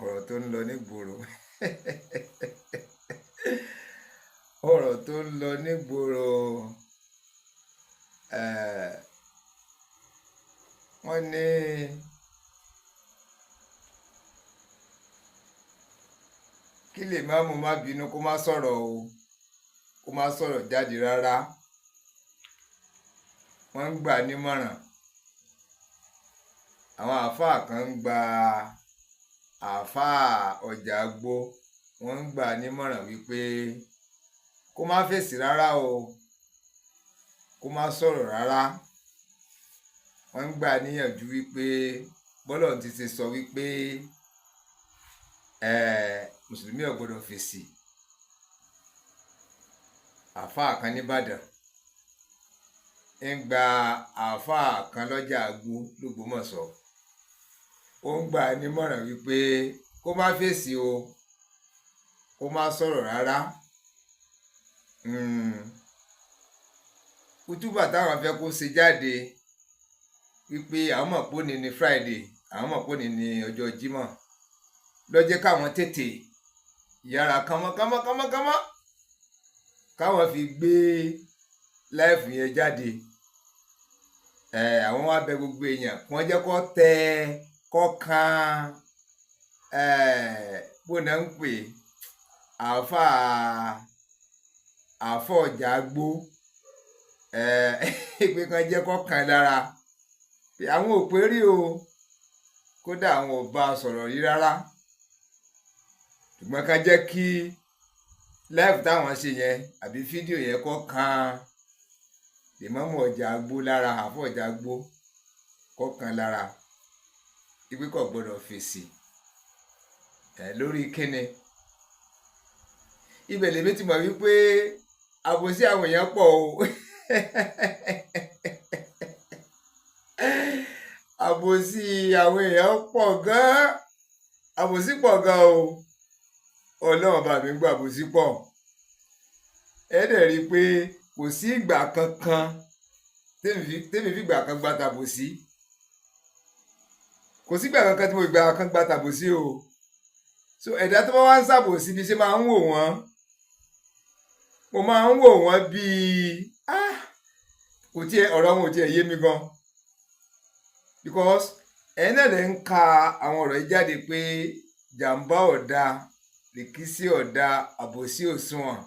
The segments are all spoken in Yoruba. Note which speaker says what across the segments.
Speaker 1: Ọ̀rọ̀ tó ń lọ nígboro ọ̀rọ̀ tó ń lọ nígboro, wọ́n ní kí lè má mú má bínú kó má sọ̀rọ̀ o, kó má sọ̀rọ̀ jáde rárá. Wọ́n ń gbà nímọ̀ràn. Àwọn àáfàá kan ń gba àáfàá ọjà gbó, wọ́n ń gbà nímọ̀ràn wípé kó má fèsì rárá o, kó má sọ̀rọ̀ rárá. Wọ́n ń gbà níyànjú wípé bọ́lọ̀ ti ṣe sọ wípé mùsùlùmí ò gbọdọ̀ fèsì. Àáfàá kan nìbàdàn ń gba àáfàá kan lọ́jà àgbo lÓgbómọ̀ṣọ́, ó ń gbà nímọ̀ràn wípé kó má fèsì o, kó má sọ̀rọ̀ rárá. Kútúbà táwọn fẹ́ kó ṣe jáde wípé àwọn mọ̀ pé òní ni Friday, àwọn mọ̀ pé òní ni ọjọ́ Jímọ̀, ló jẹ́ káwọn tètè yára kánmọ́kánmọ́kánmọ́ káwọn fi gbé láìfù yẹn jáde. Àwọn wá bẹ̀ gbogbo èèyàn kí wọ́n jẹ́ kó tẹ kó kan bó náà ń pè àáfàá àáfàá ọjà gbó pé kán jẹ́ kó kàn lára. Àwọn ò pé rí o, kódà àwọn ò bá a sọ̀rọ̀ rí rárá, ṣùgbọ́n ká jẹ́ kí láìfù táwọn ṣe yẹn àbí fídíò yẹn kó kan ìmáàmù ọjà gbó lára, àáfàá ọjà gbó kó kàn lára, ibi kò gbọdọ̀ fèsì lórí kíni. Ibẹ̀ lèmi ti mọ̀ wípé àbòsí àwọn èèyàn pọ̀ o. Àbòsí àwọn èèyàn pọ̀ gan-an, àbòsí pọ̀ gan-an o. Ọlọ́run bá mi ń gbọ́, àbòsí pọ̀. Ẹ dẹ̀ rí i pé kò sí ìgbà kankan tèmi fìgbà kan gba tàbòsí. Kò sí ìgbà kankan tí mo ìgbà kan gba tàbòsí o. So ẹ̀dá tó bá wá ń ṣàbòsí bí ṣe máa ń wò wọ́n, mo máa ń wò wọ́n bíi kò tiẹ̀, ọ̀rọ̀ wọn ò tiẹ̀ yé mi gan, because ẹ̀yin náà lè ń ka àwọn ọ̀rọ̀ yìí jáde pé jàǹbá ọ̀dà, rìkíṣí ọ̀dà, àbòsí òṣùwọ̀n.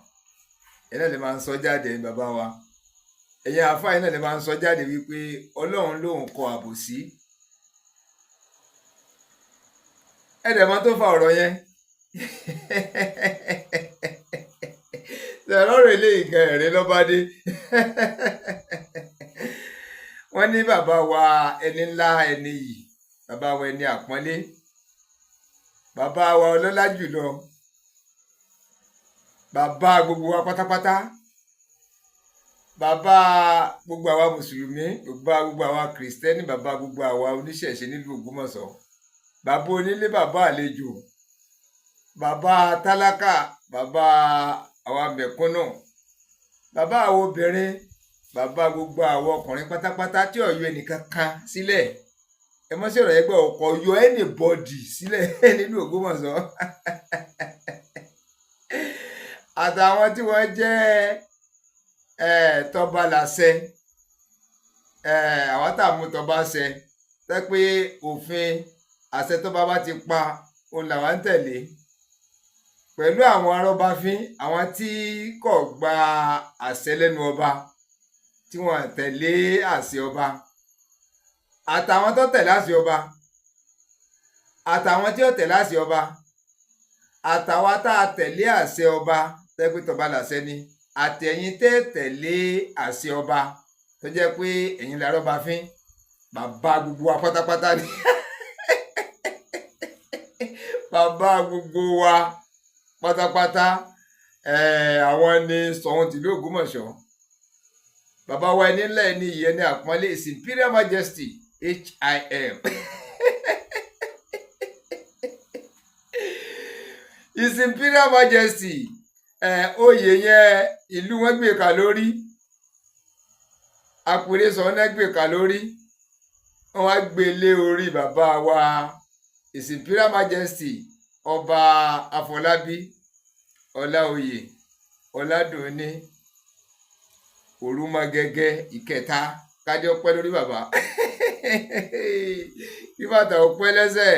Speaker 1: Ẹ̀yin náà lè máa ń sọ jáde, ẹ̀yin bàbá wa, ẹ̀yin àáfàá, ẹ̀yin náà lè máa ń sọ jáde wípé Ọlọ́run lòun kọ àbòsí. Ẹ dẹ̀ mọ̀ tó fa ọ̀rọ̀ yẹn. Lọ́rọ̀ eléyìí gan ẹ̀rín lọ́ba dé. Wọ́n ní bàbá wa ẹni ńlá, ẹni yìí, bàbá wa ẹni àpọ́nlé, bàbá wa ọlọ́lá jùlọ, bàbá gbogbo wa pátápátá, bàbá gbogbo àwa mùsùlùmí, bàbá gbogbo àwa kìrìsìtẹ́nì, bàbá gbogbo àwa oníṣẹ̀ṣe nílùú Ògbómọ̀ṣọ́, bàbá onílé, bàbá àlejò, bàbá tálákà, bàbá àwa mẹ̀kúnnù, bàbá àwọn obìnrin, bàbá gbogbo àwọn ọkùnrin pátápátá tí ò yọ ẹnìkan kan sílẹ̀. Ẹ mọ́ sí ọ̀rọ̀ yẹn gbọ́, kò yọ anybody sílẹ̀ nínú Ògbómọ̀ṣọ́. Àtàwọn tí wọ́n jẹ́ tọba làṣẹ, àwọn tá a mú tọba ṣẹ, tẹ́ pé òfin àṣẹ tọba bá ti pa òun làwọn ń tẹ̀lé, pẹ̀lú àwọn arọ́bafín, àwọn tí kò gba àṣẹ lẹ́nu ọba, tí wọ́n tẹ̀lé àṣẹ ọba, àtàwọn tó tẹ̀lé àṣẹ ọba, àtàwọn tí ò tẹ̀lé àṣẹ ọba, àtàwọn tá a tẹ̀lé àṣẹ ọba tẹ́ pé tọba làṣẹ ni, àtẹ̀yìn tẹ́ tẹ̀lé àṣẹ ọba tó jẹ́ pé ẹ̀yin larọ́bafín, bàbá gbogbo wa pátápátá ni. Bàbá gbogbo wa pátápátá, àwọn ni Ṣọ̀ún tìlú Ògbómọ̀ṣọ́. Bàbá wa ẹni ńlá, ẹni yìí, ẹni àpọ́nlé, His Imperial Majesty HIM. His Imperial Majesty, oyè yẹn ìlú wọn gbé ka lórí, àpèrè Ṣọ̀ún náà gbé ka lórí, wọn wá gbé lé orí bàbá wa His Imperial Majesty. Ọba Afọlábí Ọláoyè Ọládùnní Òrùmọgẹgẹ ìkẹta, kájọ pẹ́ lórí bàbá, kí bàtà ó pẹ́ lẹ́sẹ̀,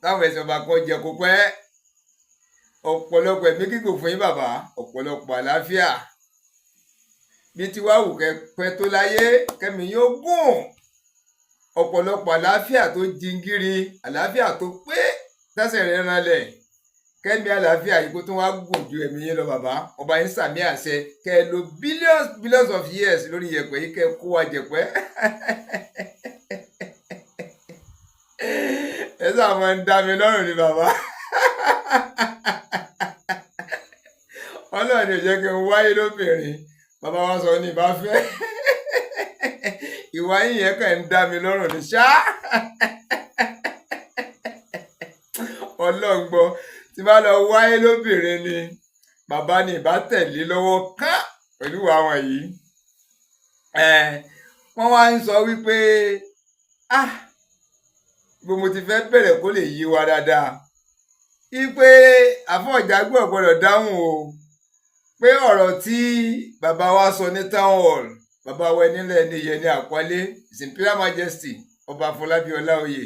Speaker 1: táwọn ẹ̀sìn ọba kan jẹ kó pẹ́. Ọ̀pọ̀lọpọ̀ ẹ̀mí gígùn fún yín bàbá, ọ̀pọ̀lọpọ̀ àlàáfíà. Bí tí wàá wù kẹ́ pẹ́ tó láyé, kẹ́mi yóò gùn, ọ̀pọ̀lọpọ̀ àlàáfíà tó jingiri, àlàáfíà tó pé tẹ́sẹ̀ rẹ̀ ranlẹ̀, kẹ́mi àlàáfíà yìí kó tún wá gùn ju ẹ̀mí yín lọ bàbá. Ọba yín sàmì àṣẹ, kẹ́ ẹ lo billions billions of years lórí yẹ̀pẹ̀ yìí, kẹ́ ẹ kó wa jẹ̀pẹ́. Ẹ sáà máa ń dá mi lọ́rùn ni bàbá. Ọlọ́run ni ò jẹ́ kí n wáyé lóbìnrin. Bàbá wa sọ ní ìbá fẹ́. Ìwà yín yẹn kàn ń dá mi lọ́rùn ní ṣá. Ọlọ́run gbọ́, tí bá lọ wáyé lóbìnrin ni bàbá ni ìbá tẹ̀lé lọ́wọ́ kán pẹ̀lú àwọn yìí. Wọ́n wá ń sọ wípé bó mo ti fẹ́ bẹ̀rẹ̀ kó lè yé wa dáadáa. Wípé Àfọ̀njágbé ò gbọ́dọ̀ dáhùn o, pé ọ̀rọ̀ tí bàbá wa sọ ní town hall, bàbá wa nílẹ̀ ní Yẹni Àpọ́nlé, His Imperial Majesty Ọba Afọlábí Ọláoyè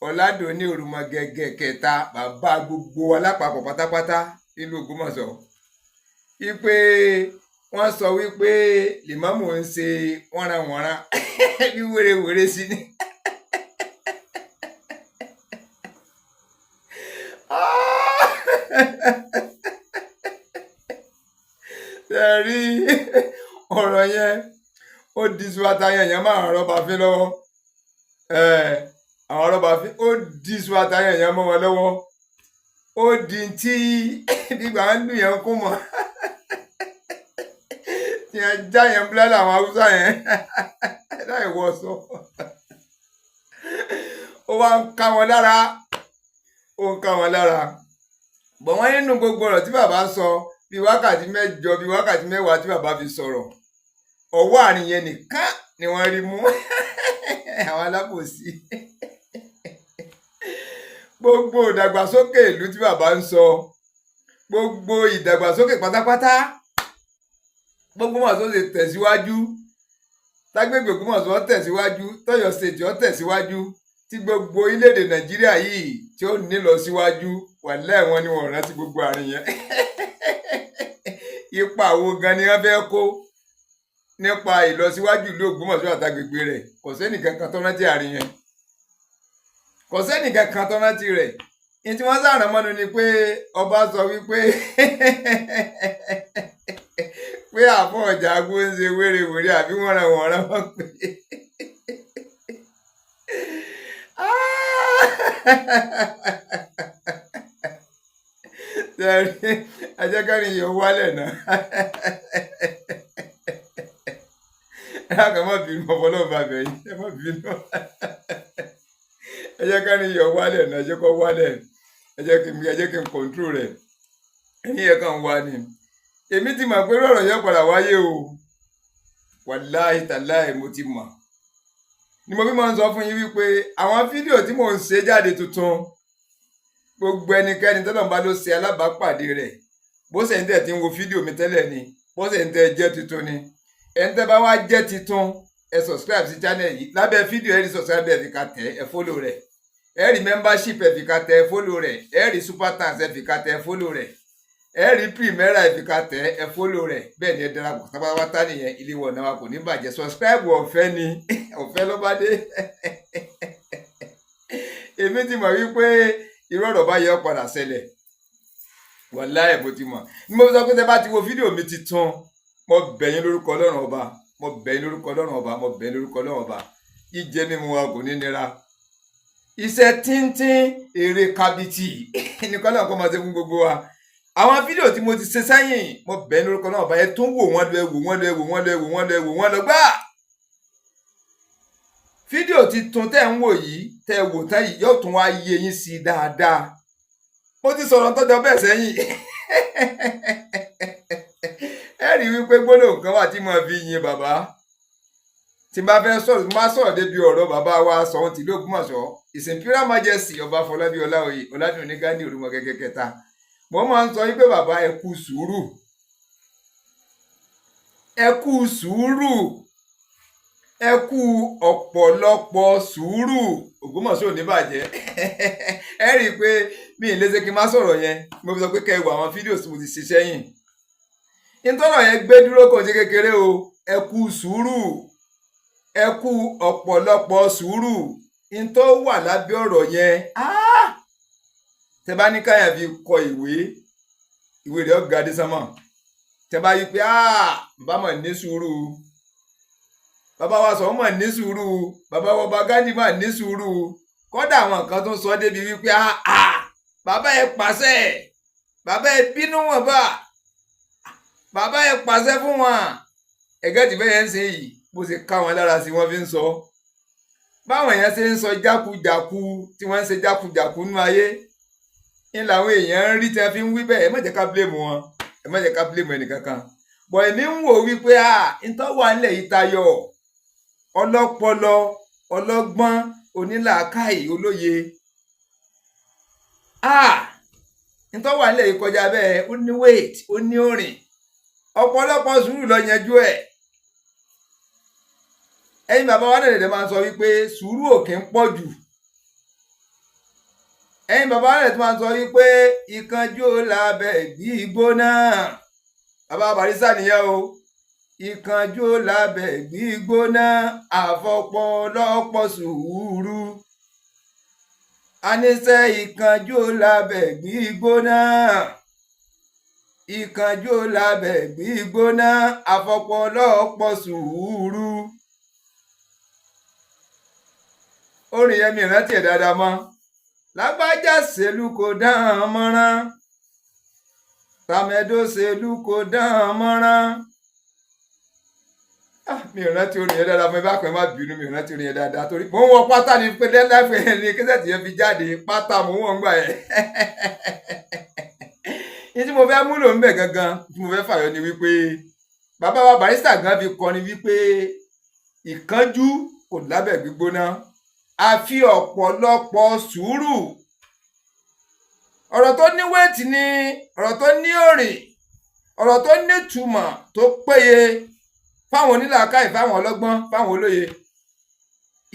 Speaker 1: Ọládùnní Òrùmọgẹgẹ kẹta, bàbá gbogbo wa lápapọ̀ pátápátá nílùú Ògbómọ̀ṣọ́, wípé wọ́n sọ wípé lèmọ́mù ń ṣe wọ́nranwọ̀nran bí wérewère sí ni. Ṣé rí ọ̀rọ̀ yẹn, ó di iṣu atayán yẹn máa rọ́bà fín lọ́wọ́. Àwọn rọ́bà fín, ó di iṣu atayán yẹn mọ́ wọn lọ́wọ́. Ó di tí gbígbà ń lù yẹn kún mọ́. Tí yẹn já yẹn búlálà àwọn Haúsá yẹn láì wọṣọ. Ó wá ń ká wọn lára, ó ń ká wọn lára. Bọ̀ wọ́n nínú gbogbo ọ̀rọ̀ tí bàbá sọ, bí wákàtí mẹ́jọ, bí wákàtí mẹ́wàá tí bàbá fi sọ̀rọ̀, ọwọ́ àárín yẹn nìkan ni wọ́n rí mú. Àwọn alábòsí. Gbogbo ìdàgbàsókè ìlú tí bàbá ń sọ, gbogbo ìdàgbàsókè pátápátá, gbogbo Ògbómọ̀ṣọ́ ṣe tẹ̀síwájú, tágbègbè Ògbómọ̀ṣọ́ tẹ̀síwájú, tọ́yọ̀ state ó tẹ̀síwájú, tí gbogbo orílẹ̀-èdè Nàìjíríà yìí tí ó ní lọ síwájú, wàláhì wọ́n ní wọ́n rántí gbogbo àárín yẹn. Ipa wo gan ni wọ́n fẹ́ kó nípa ìlọsíwájú ìlú Ògbómọ̀ṣọ́ àtàgbègbè rẹ̀? Kò sẹ́nìkankan tó rántí àárín yẹn, kò sẹ́nìkankan tó rántí rẹ̀. Ní tí wọ́n sàrán mọ́nu ni pé ọba sọ wípé pé Àfọ̀njágbó ń ṣe wérewère àbí wọ́nranwọ̀nran wọ́n pé. Ẹ jẹ́ kẹ́rin yìí ó wálẹ̀ náà. Ẹ dákun, ẹ má bínú, ọ̀pọ̀lọpọ̀ bàbá yìí, ẹ má bínú. Ẹ jẹ́ kẹ́rin yìí ó wálẹ̀ náà, ẹ jẹ́ kó wálẹ̀. Ẹ jẹ́ kí n control rẹ̀. Ẹ̀yin yẹn kàn wá ni. Èmi ti mọ̀ pé ọ̀rọ̀ yẹn padà wáyé o. Wàláhì tàláhì mo ti mọ̀. Ni mo fi máa ń sọ fún yín wípé àwọn fídíò tí mò ń ṣe jáde tuntun, gbogbo ẹnikẹ́ni tọ́lọ́run bá ló ṣe alábàápàdé rẹ̀, bó ṣe ń tẹ̀ tí ń wo fídíò mi tẹ́lẹ̀ ni, bó ṣe ń tẹ̀ jẹ́ tuntun ni. Ẹni tẹ́ bá wá jẹ́ tuntun, ẹ subscribe sí channel yìí. Lábẹ́ fídíò ẹ rí subscribe, ẹ fi ka tẹ̀, ẹ follow rẹ̀. Ẹ rí membership, ẹ fi ka tẹ̀, ẹ follow rẹ̀. Ẹ rí super thanks, ẹ fi ka tẹ̀, ẹ follow rẹ̀. Ẹ rí primera, ẹ fi ka tẹ̀, ẹ follow rẹ̀. Bẹ́ẹ̀ ni ẹ darapọ̀ pátápátá nìyẹn. Ilé ìwọ̀ náà kò ní bàjẹ́. Subscribe ọ̀fẹ́ ni, ọ̀fẹ́ ló bá dé. Èmi ti mọ̀ wípé irú ọ̀rọ̀ bá yẹ padà ṣẹlẹ̀. Wàláhì mo ti mọ̀. Ni mo sọ pé tẹ́ bá ti wo fídíò mi titun, mo bẹ̀ yín lórúkọ Ọlọ́run ọba, mo bẹ̀ yín lórúkọ Ọlọ́run ọba, mo bẹ̀ yín lórúkọ Ọlọ́run ọba. Jíjẹ mímu wa kò ní nira. Iṣẹ́ tíntín èrè kabìtì ní kọ́lọ́run kó máa ṣe fún gbogbo wa. Àwọn fídíò tí mo ti ṣe sẹ́yìn, mo bẹ̀ yín lórúkọ Ọlọ́run ọba, ẹ tún wò wọ́n lọ, ẹ wò wọ́n lọ, ẹ wò wọ́n lọ, ẹ wò wọ́n lọ, ẹ wò wọ́n lọ gbáà. Fídíò titun tẹ́ ń wò yìí, tẹ́ wò tán yìí, yóò tún wá yé yín sí dáadáa. Mo ti sọ̀rọ̀ tọ́jọ́ bẹ́ẹ̀ sẹ́yìn. Ẹ rí wípé gbólóhùn kan wà tí mo fi yin bàbá. Tí n bá fẹ́ sọ̀rọ̀, tí mo bá sọ̀rọ̀ débi ọ̀rọ̀ bàbá wa Ṣọ̀ún tìlú Ògbómọ̀ṣọ́, His Imperial Majesty Ọba Fọlábí Ọláoyè Ọládùnní Ghandi Òrùmọ̀kẹ́kẹ́ kẹta. Mo máa ń sọ wípé bàbá, ẹ kú sùúrù, ẹ kú sùúrù, ẹ kú ọ̀pọ̀lọpọ̀ sùúrù. Ògbómọ̀ṣọ́ ò ní bàjẹ́. Ẹ rí i pé mi ì léṣe kí n má sọ̀rọ̀ yẹn. Mo fi sọ pé kẹ́ ẹ wo àwọn fídíò tí mo ti ṣe sẹ́yìn. Ìtọ́rọ̀ yẹn gbé dúró kò ṣe kékeré o. Ẹ kú sùúrù, ẹ kú ọ̀pọ̀lọpọ̀ sùúrù. Ntọ́ wà lábẹ́ ọ̀rọ̀ yẹn, tẹ bá ní káyà fi kọ ìwé, ìwé rẹ̀ ọ̀gá dé sánmọ̀. Tẹ bá yí pé bàbá mọ̀ ní sùúrù, bàbá wa sọ mọ̀ ní sùúrù, bàbá wa ọba Ghandi mọ̀ ní sùúrù. Kọ́dà àwọn kan tó sọ débi wípé bàbá ẹ pàṣẹ, bàbá ẹ bínú wọn bá, bàbá ẹ pàṣẹ fún wọn. Ẹgẹ́ tí bẹ́ẹ̀ yẹn ń ṣe yìí, bó ṣe ká wọn lára sí, wọ́n fi ń sọ báwọn èèyàn ṣe ń sọ jákujàku tí wọ́n ń ṣe jákujàku nínú ayé ń làwọn èèyàn ń rí tí wọ́n fi ń wí bẹ́ẹ̀. Ẹ má jẹ́ ká blame wọn, ẹ má jẹ́ ká blame ẹnìkankan bọ̀. Èmi ń wò wípé ntọ́ wà nílẹ̀ yìí tayọ ọlọ́pọlọ, ọlọ́gbọ́n, onílàákàyè, olóye. Ntọ́ wà nílẹ̀ yìí kọjá bẹ́ẹ̀. Ó ní weight, ó ní òrìn. Ọ̀pọ̀lọpọ̀ sùúrù ló yanjú ẹ̀. Ẹ̀yin bàbá wa náà lè máa sọ wípé sùúrù ò kí ń pọ̀ jù. Ẹ̀yin bàbá wa náà máa sọ wípé ìkánjú lábẹ́ gbígbóná. Bàbá Barrister nìyẹn o. Ìkánjú lábẹ́ gbígbóná, àfọ̀pọ̀lọpọ̀ sùúrù. Àníṣe ìkánjú lábẹ́ gbígbóná, ìkánjú lábẹ́ gbígbóná, àfọ̀pọ̀lọpọ̀ sùúrù. Orin yẹn mi rántí ẹ̀ dáadáa mọ́. Lágbájá ṣèlú kò dán mọ́rán, tàmẹ̀dó ṣèlú kò dán mọ́rán. Mi ò rántí orin yẹn dáadáa mọ́. Ẹ bá pẹ́, má bínú, mi ò rántí orin yẹn dáadáa torí mò ń wọ pátá ni pé lẹ́láìpẹ́ ni kẹ́sẹ̀tì yẹn fi jáde. Pátá mò ń wọ̀ ń gbà yẹn. Ní tí mo fẹ́ múlò ń bẹ̀ gangan, tí mo fẹ́ fàyọ ni wípé bàbá wa Barrister gan fi kọrin wípé ìkánjú kò lábẹ́ gbígbóná, àfi ọ̀pọ̀lọpọ̀ sùúrù. Ọ̀rọ̀ tó ní weight ni, ọ̀rọ̀ tó ní òrìn, ọ̀rọ̀ tó nítumọ̀ tó péye fáwọn onílàákàyè, fáwọn ọlọ́gbọ́n, fáwọn olóye.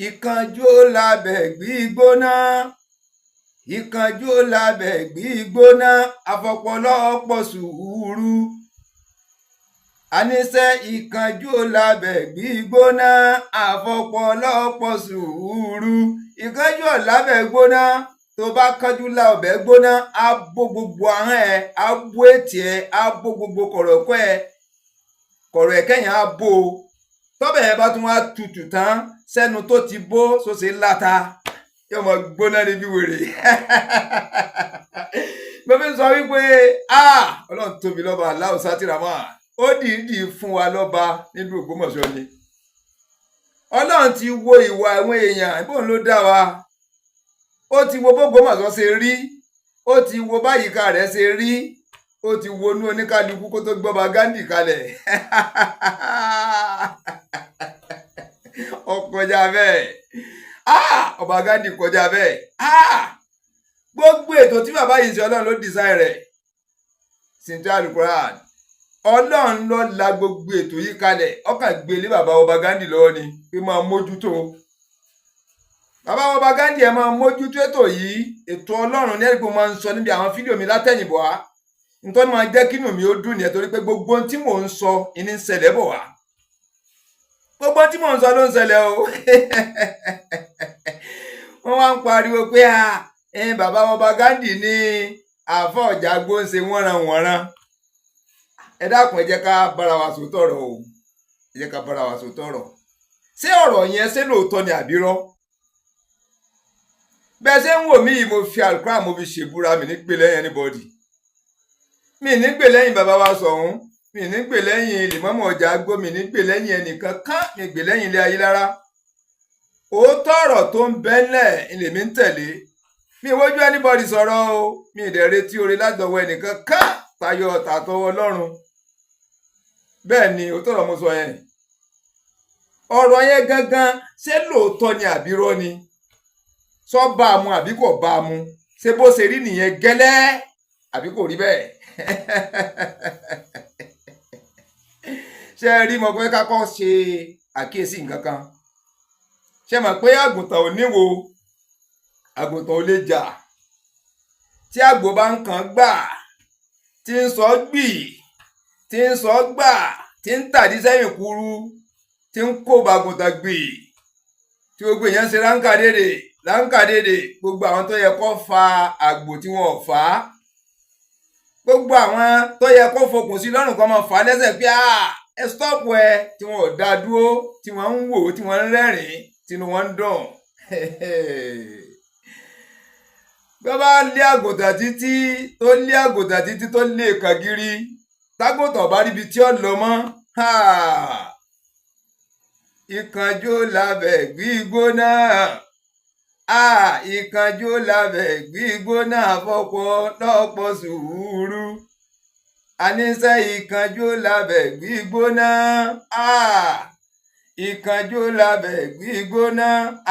Speaker 1: Ìkánjú lábẹ́ gbígbóná, ìkánjú lábẹ́ gbígbóná, àfọ̀pọ̀lọpọ̀ sùúrù. Àníṣe ìkánjú lábẹ́ gbígbóná, àfọ̀pọ̀lọpọ̀ sùúrù. Ìkánjú lábẹ́ gbóná. Tó bá kánjú lá ọbẹ̀ gbóná, á bó gbogbo ahọ́n ẹ, á bó ètè ẹ, á bó gbogbo kọ̀rọ̀kọ́ ẹ, kọ̀rọ̀ ẹ̀kẹ́yìn á bó o. Tọ́bẹ̀ yẹn bá tún wá tutù tán sẹ́nu tó ti bó sóṣe láta, yóò mọ gbóná níbi wèrè. Mo fi sọ wípé Ọlọ́run tóbi lọ́ba aláwọ̀ sátìrámà. Ó dìídì fún wa lọ́ba nílùú Ògbómọ̀ṣọ́ ni. Ọlọ́run ti wo ìwà àwọn èèyàn, bóun ló dá wa. Ó ti wo bógbómọ̀ṣọ́ ṣe rí, ó ti wo báyìíká rẹ̀ ṣe rí, ó ti wọnú oníkálukú kó tó gbọ́ba Ghandi kalẹ̀. Ó kọjá bẹ́ẹ̀, ọba Ghandi kọjá bẹ́ẹ̀. Gbogbo ètò tí bàbá yìí ṣe, Ọlọ́run ló design rẹ̀. Sintu alukuran, Ọlọ́run ló la gbogbo ètò yìí kalẹ̀. Ọkàn gbélé bàbá ọba Ghandi lọ́wọ́ ni pé máa mójútó. Bàbá ọba Ghandi, ẹ máa mójútó ètò yìí. Ètò Ọlọ́run ní ẹ̀rí máa ń sọ níbi àwọn fídíò mi látẹ̀yìnbọ̀ wá. Nítorí máa jẹ́ kínú mi ó dùn nìyẹn, torí pé gbogbo ohun tí mò ń sọ ìní ń ṣẹlẹ̀ bọ̀ wá. Gbogbo ohun tí mò ń sọ ló ń ṣẹlẹ̀ o. Wọ́n wá ń pariwo pé bàbá ọba Ghandi ní àfọ̀ ọ̀jà gbóǹṣe wọ́nranwọ̀nran. Ẹ dákun, ẹ jẹ́ ká bára wa sòótọ́ ọ̀rọ̀ o. Ẹ jẹ́ ká bára wa sòótọ́ ọ̀rọ̀. Ṣé ọ̀rọ̀ yẹn, ṣé lóòótọ́ ni àbírọ́? Bẹ́ẹ̀ ṣe ń wò mí yìí, mo fi àlùkò, mo fi ṣèbúra, mi ní gbè lẹ́yìn anybody, mi ní gbè lẹ́yìn bàbá wa Ṣọ̀ún, mi ní gbè lẹ́yìn lìmọ́mù ọjà agbó, mi ní gbè lẹ́yìn ẹnìkan kán, mi gbè lẹ́yìn ilé ayé rárá. Òótọ́ ọ̀rọ̀ tó ń bẹ́lẹ̀ lèmi ń tẹ̀lé. Mi wojú anybody sọ̀rọ̀ o. Mi ì dẹ̀ retí oore látọwọ́ ẹnìkan kán tayọ tàtọwọ́ Ọlọ́run. Bẹ́ẹ̀ ni, òótọ́ ọ̀rọ̀ mo sọ yẹn. Ọ̀rọ̀ yẹn gangan, ṣé lóòótọ́ ni àbírọ́ ni? Sọ bá a mu àbí kò bá a mu? Ṣé bó ṣe rí nìyẹn gẹ́lẹ́ àbí kò rí bẹ́ẹ̀? Ṣé ẹ rí, mo fẹ́ ká kọ́ ṣe àkíyèsí nǹkan kan. Ṣé mọ̀ pé àgùntàn ò níwo, àgùntàn ò lè jà. Tí àgbò bá ń kàn gbà, tí ń sọ gbì, tí ń sọ gbà, tí ń tàdí sẹ́yìn kúrú, tí ń kó bàgùntàn gbì, tí gbogbo èèyàn ṣe ráńkà dédè ráńkà dédè, gbogbo àwọn tó yẹ kó fa àgbò tí wọn ò fà á, gbogbo àwọn tó yẹ kó fokùn sí lọ́rùn kó máa fà á lẹ́sẹ̀ pé ẹ stọ́ọ̀pù ẹ, tí wọn ò dá dúró, tí wọ́n ń wò, tí wọ́n ń rẹ́rìn-ín, tínú wọn ń dùn. Bí wọ́n bá lé àgùntàn títí, tó lé àgùntàn títí, tó lé kàgiri, tágùntàn bá ríbi tí ó lọ mọ́, ìkànjú lábẹ́ gbígbóná, ìkànjú lábẹ́ gbígbóná, fọ́pọ̀ lọ́pọ̀ sùúrù. Àníṣe ìkànjú lábẹ́ gbígbóná, ìkànjú lábẹ́ gbígbóná,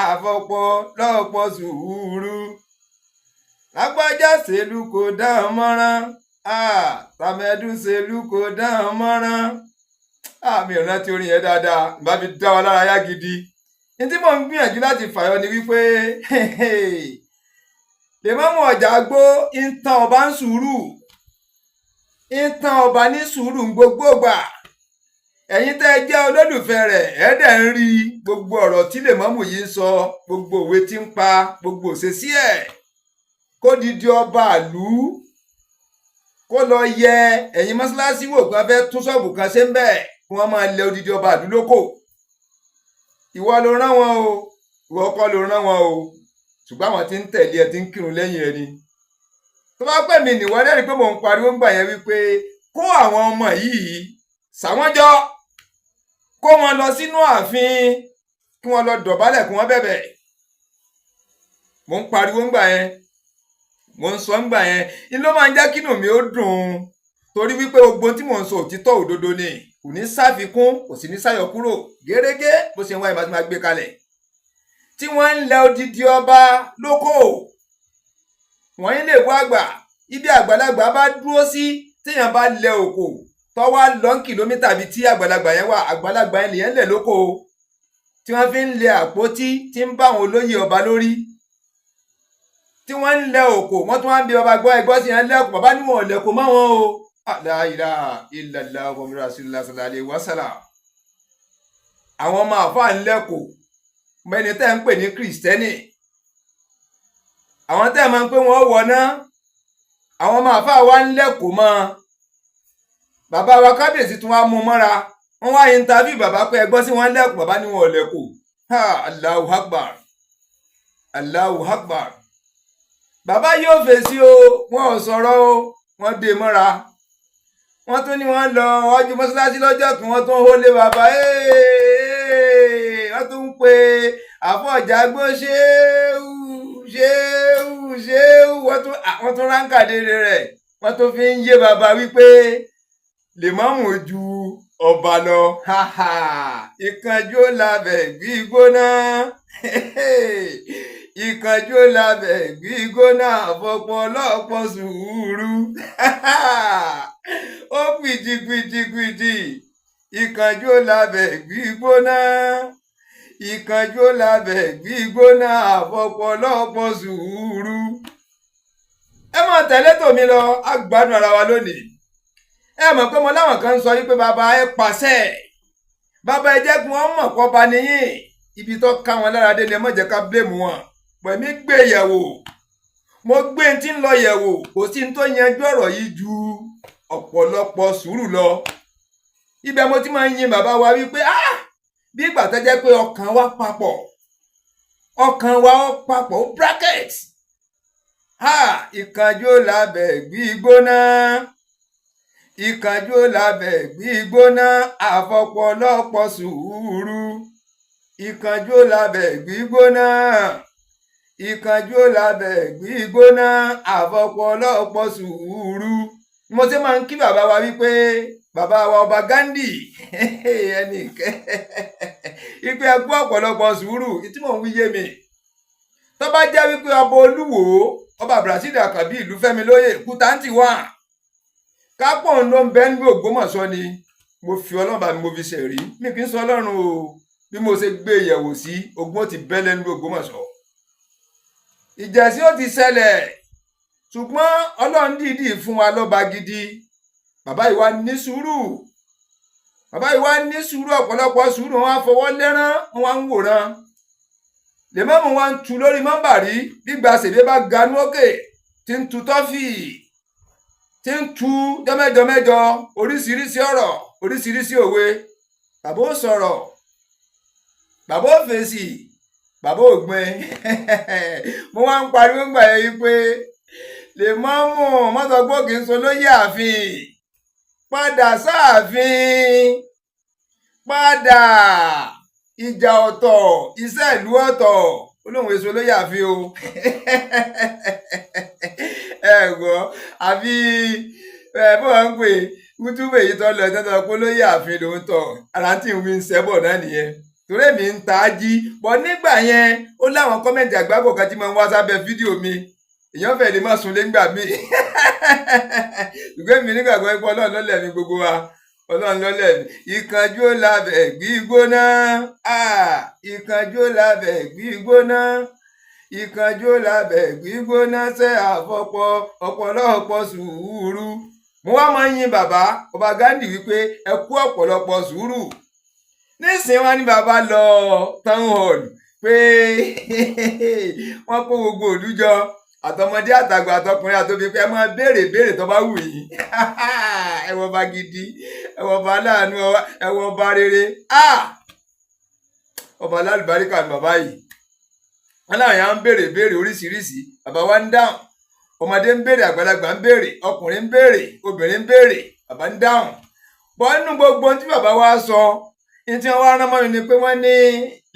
Speaker 1: àfọ̀pọ̀ lọ́pọ̀ sùúrù. Lágbájá ṣèlú kò dán mọ́rán, tàmẹ́dù ṣèlú kò dán mọ́rán. Mi ò rántí orin yẹn dáadáa, bá fi dá wa lára yá gidi. Ní tí mò ń gbìyànjú láti fàyọ ni wípé lèmọ́mù ọjà gbó ń tán ọba ń sùúrù, ń tán ọba ní sùúrù gbogbo gbà. Ẹ̀yin tẹ́ ẹ jẹ́ olólùfẹ́ rẹ̀, ẹ̀ dẹ̀ ń rí gbogbo ọ̀rọ̀ tí lèmọ́mù yìí ń sọ, gbogbo òwe tí ń pa, gbogbo òṣèṣí ẹ̀. Kó didi ọba àlú kó lọ yẹ ẹ̀yin mọ́ṣáláṣí wò kí wọ́n fẹ́ tún ṣọ́ọ̀bù kan ṣe ń bẹ̀, kí wọ́n máa lẹ odidi ọba àlú lóko. Ìwọ ló rán wọn o, ìwọ kọ́ ló rán wọn o, ṣùgbọ́n àwọn tí ń tẹ̀lé ẹ ti ń kírun lẹ́yìn ẹ ni. Tó bá pè mí nìwọ lẹ́rìí pé mò ń pariwo ń gbà yẹn wípé kó àwọn ọmọ yìí sàwọn jọ, kó wọn lọ sínú ààfin, kí wọ́n lọ dọ̀bálẹ̀, kí wọ́n bẹ̀bẹ̀. Mò ń pariwo ń gbà yẹn, mò ń sọ ń gbà yẹn. Ní ló máa ń jẹ́ kínú mi ó dùn, torí wípé gbogbo tí mò ń sọ òtítọ́ òdodo ni, kò ní ṣàfikún, kò sì ní ṣàyọkúrò. Gẹ́gẹ́ bó ṣe ń wáyé bá ti máa gbé kalẹ̀, tí wọ́n ń lẹ odidi ọba lóko wọ́n yín lè bọ́ àgbà. Ibi àgbàlagbà bá dúró sí, téèyàn bá lẹ òkò tọ́wá lọ ń kìlómítà bíi tí àgbàlagbà yẹn wà, àgbàlagbà yẹn lèyẹn lẹ̀ lóko, tí wọ́n fi ń lẹ àpótí tí ń bá àwọn olóyè ọba lórí, tí wọ́n ń lẹ òkò. Wọ́n tún wá ń bi ọba gbọ́ ẹgbọ́ sí yẹn lẹ́kùn, bàbá níwọ̀n lẹ́kùn mọ́ wọn o. La ilaha illallah muhammadu rasulullah sallallahu alaihi wasallam. Àwọn ọmọ àfáà ń lẹ́kọ̀ọ́ mẹ́ni tẹ́ ń pè ní kìrìsìtẹ́nì, àwọn tẹ́ ẹ̀ máa ń pé wọ́n wọ̀ ná. Àwọn ọmọ àfáà wa ń lẹ́kọ̀ọ́ mọ́. Bàbá wa kábíyèsí tún wá mú mọ́ra, wọ́n wá interview bàbá pé ẹgbọ́n sí wọn lẹ́kọ̀ọ́, bàbá ní wọn ò lẹ́kọ̀ọ́. Ha, Allahu Akbar, Allahu Akbar. Bàbá yóò fèsì o, wọn ò sọ̀rọ̀ o, wọ́n dé mọ́ra. Wọ́n tún ní wọ́n lọ wájú mọ́ṣáláṣí lọ́jọ́ kí wọ́n tún hólé bàbá, wọ́n tún ń pe àfọ̀jágbó ṣéwù ṣéwù ṣéwù. Wọ́n tún ránkà dédé rẹ̀, wọ́n tún fi ń yé bàbá wípé lèmọ́mù ju ọba lọ. Ìkànjú lábẹ́ gbígbóná, ìkànjú lábẹ́ gbígbóná, àfọ̀pọ̀lọpọ̀ sùúrù. Ó pìjì pìjì pìjì. Ìkànjú lábẹ́ gbígbóná, ìkànjú lábẹ́ gbígbóná, àfọ̀pọ̀lọpọ̀ sùúrù. Ẹ máa tẹ̀lé tòmí lọ, á gbádùn ara wa lónìí. Ẹ mọ̀ pé mo láwọn kan ń sọ wípé bàbá ẹ pàṣẹ, bàbá ẹ jẹ́ kí wọ́n mọ̀ kọ́ ba níyìn. Ibi tó ká wọn lára dé ni, ẹ má jẹ́ ká blame wọn. Pẹ̀mí gbé yẹ̀wò, mo gbé tí ń lọ yẹ̀wò, kò sí ní tó yanjú ọ̀rọ̀ yìí ju ọ̀pọ̀lọpọ̀ sùúrù lọ. Ibẹ̀ mo ti máa ń yin bàbá wa wípé ah, bí ìgbà tó jẹ́ pé ọkàn wa papọ̀, ọkàn wa ó papọ̀, ó bracket. Ha, ìkànjú lábẹ́ gbígbóná, ìkànjú lábẹ́ gbígbóná, àfọ̀pọ̀lọpọ̀ sùúrù. Ìkànjú lábẹ́ gbígbóná, ìkànjú lábẹ́ gbígbóná, àfọ̀pọ̀lọpọ̀ sùúrù. Mo ṣe máa ń kí bàbá wa wípé bàbá wa ọba Gandhi ẹnì kẹ́ wípé ẹ kú ọ̀pọ̀lọpọ̀ sùúrù. Tí mò ń wí yé mi. Tó bá jẹ́ wípé ọba Olúwo, ọba Abdulrasheed Àkànbí ìlú Fẹ́mi lóyè Kútáǹtì wà kápọ̀ ń ló ń bẹ́ ní Ògbómọ̀ṣọ́ ni, mo fi Ọlọ́run bá mi, mo fi ṣẹ̀rí, mi kì í sọ Ọlọ́run o. Bí mo ṣe gbé ìyẹ̀wò sí, ogun ó ti bẹ́ lẹ́nu Ògbómọ̀ṣọ́, ìjẹ̀sí ó ti ṣẹlẹ̀. Ṣùgbọ́n Ọlọ́run dìídì fún wa lọ́ba gidi. Bàbá yìí wá ní sùúrù, bàbá yìí wá ní sùúrù, ọ̀pọ̀lọpọ̀ sùúrù. Wọn á fọwọ́ lẹ́rán, wọn wá ń wòran. Lèmọ́mù wa ń tu lórí mọ́bàrí gbígba sèbé bá ganú òkè, tí ń tu tọ́fì, tí ń tu jọ́mẹ́jọ mẹ́jọ, oríṣiríṣi ọ̀rọ̀, oríṣiríṣi òwe. Bàbá ó sọ̀rọ̀, bàbá ó fèsì, bàbá ò gbin. Mo wá ń pariwo gbà yẹn wípé lèmọ́mù mọ́tògbó kì í so lóyè ààfin, padà sáàfin, padà, ìjà ọ̀tọ̀, iṣẹ́ ìlú ọ̀tọ̀. Olóhùn èso lóyè ààfin o. Ẹ gbọ́ àbí ẹ bó wọn ń pè wútúbù èyí tó lọ tọ́tọ́ pé lóyè ààfin lòún tọ̀ ara tí ń wí ń sẹ́bọ̀ náà nìyẹn, torí èmi ń ta á jí bọ́. Nígbà yẹn, ó láwọn comment àgbákò kan tí mo ń wá sábẹ́ fídíò mi, èèyàn fẹ́ lè má sunlé ńgbà mí. Ṣùgbọ́n èmi nígbàgbọ́ pé Ọlọ́run lọ́lẹ̀ mi, gbogbo wa, Ọlọ́run lọ́lẹ̀ mi. Ìkànjú lábẹ́ gbígbóná, ìkànjú lábẹ́ gbígbóná, ìkànjú lábẹ́ gbígbóná ṣe àfọpọ̀ ọ̀pọ̀lọpọ̀ sùúrù. Mo wá máa ń yin bàbá ọba Ghandi wípé ẹ kú ọ̀pọ̀lọpọ̀ sùúrù. Nísìnyí, wọn ní bàbá lọ town hall pé wọ́n kó gbogbo ìlú jọ, àtọmọdé àtàgbà, àtọkùnrin àtobí, pé ẹ máa béèrè béèrè tó bá wù yín. Ẹ wọ ọba gidi, ẹ wọ ọba aláàánú, ẹ wọ ọba rere, ọba alálùbáríkà ni bàbá yìí. Wọn láwọn yà ń béèrè béèrè oríṣiríṣi, bàbá wa ń dáhùn. Ọmọdé ń béèrè, àgbàlagbà ń béèrè, ọkùnrin ń béèrè, obìnrin ń béèrè, bàbá ń dáhùn. Bọ́ nínú gbogbo ohun tí bàbá wa sọ ní tí wọ́n wá rán mọ́ mi ni pé wọ́n ní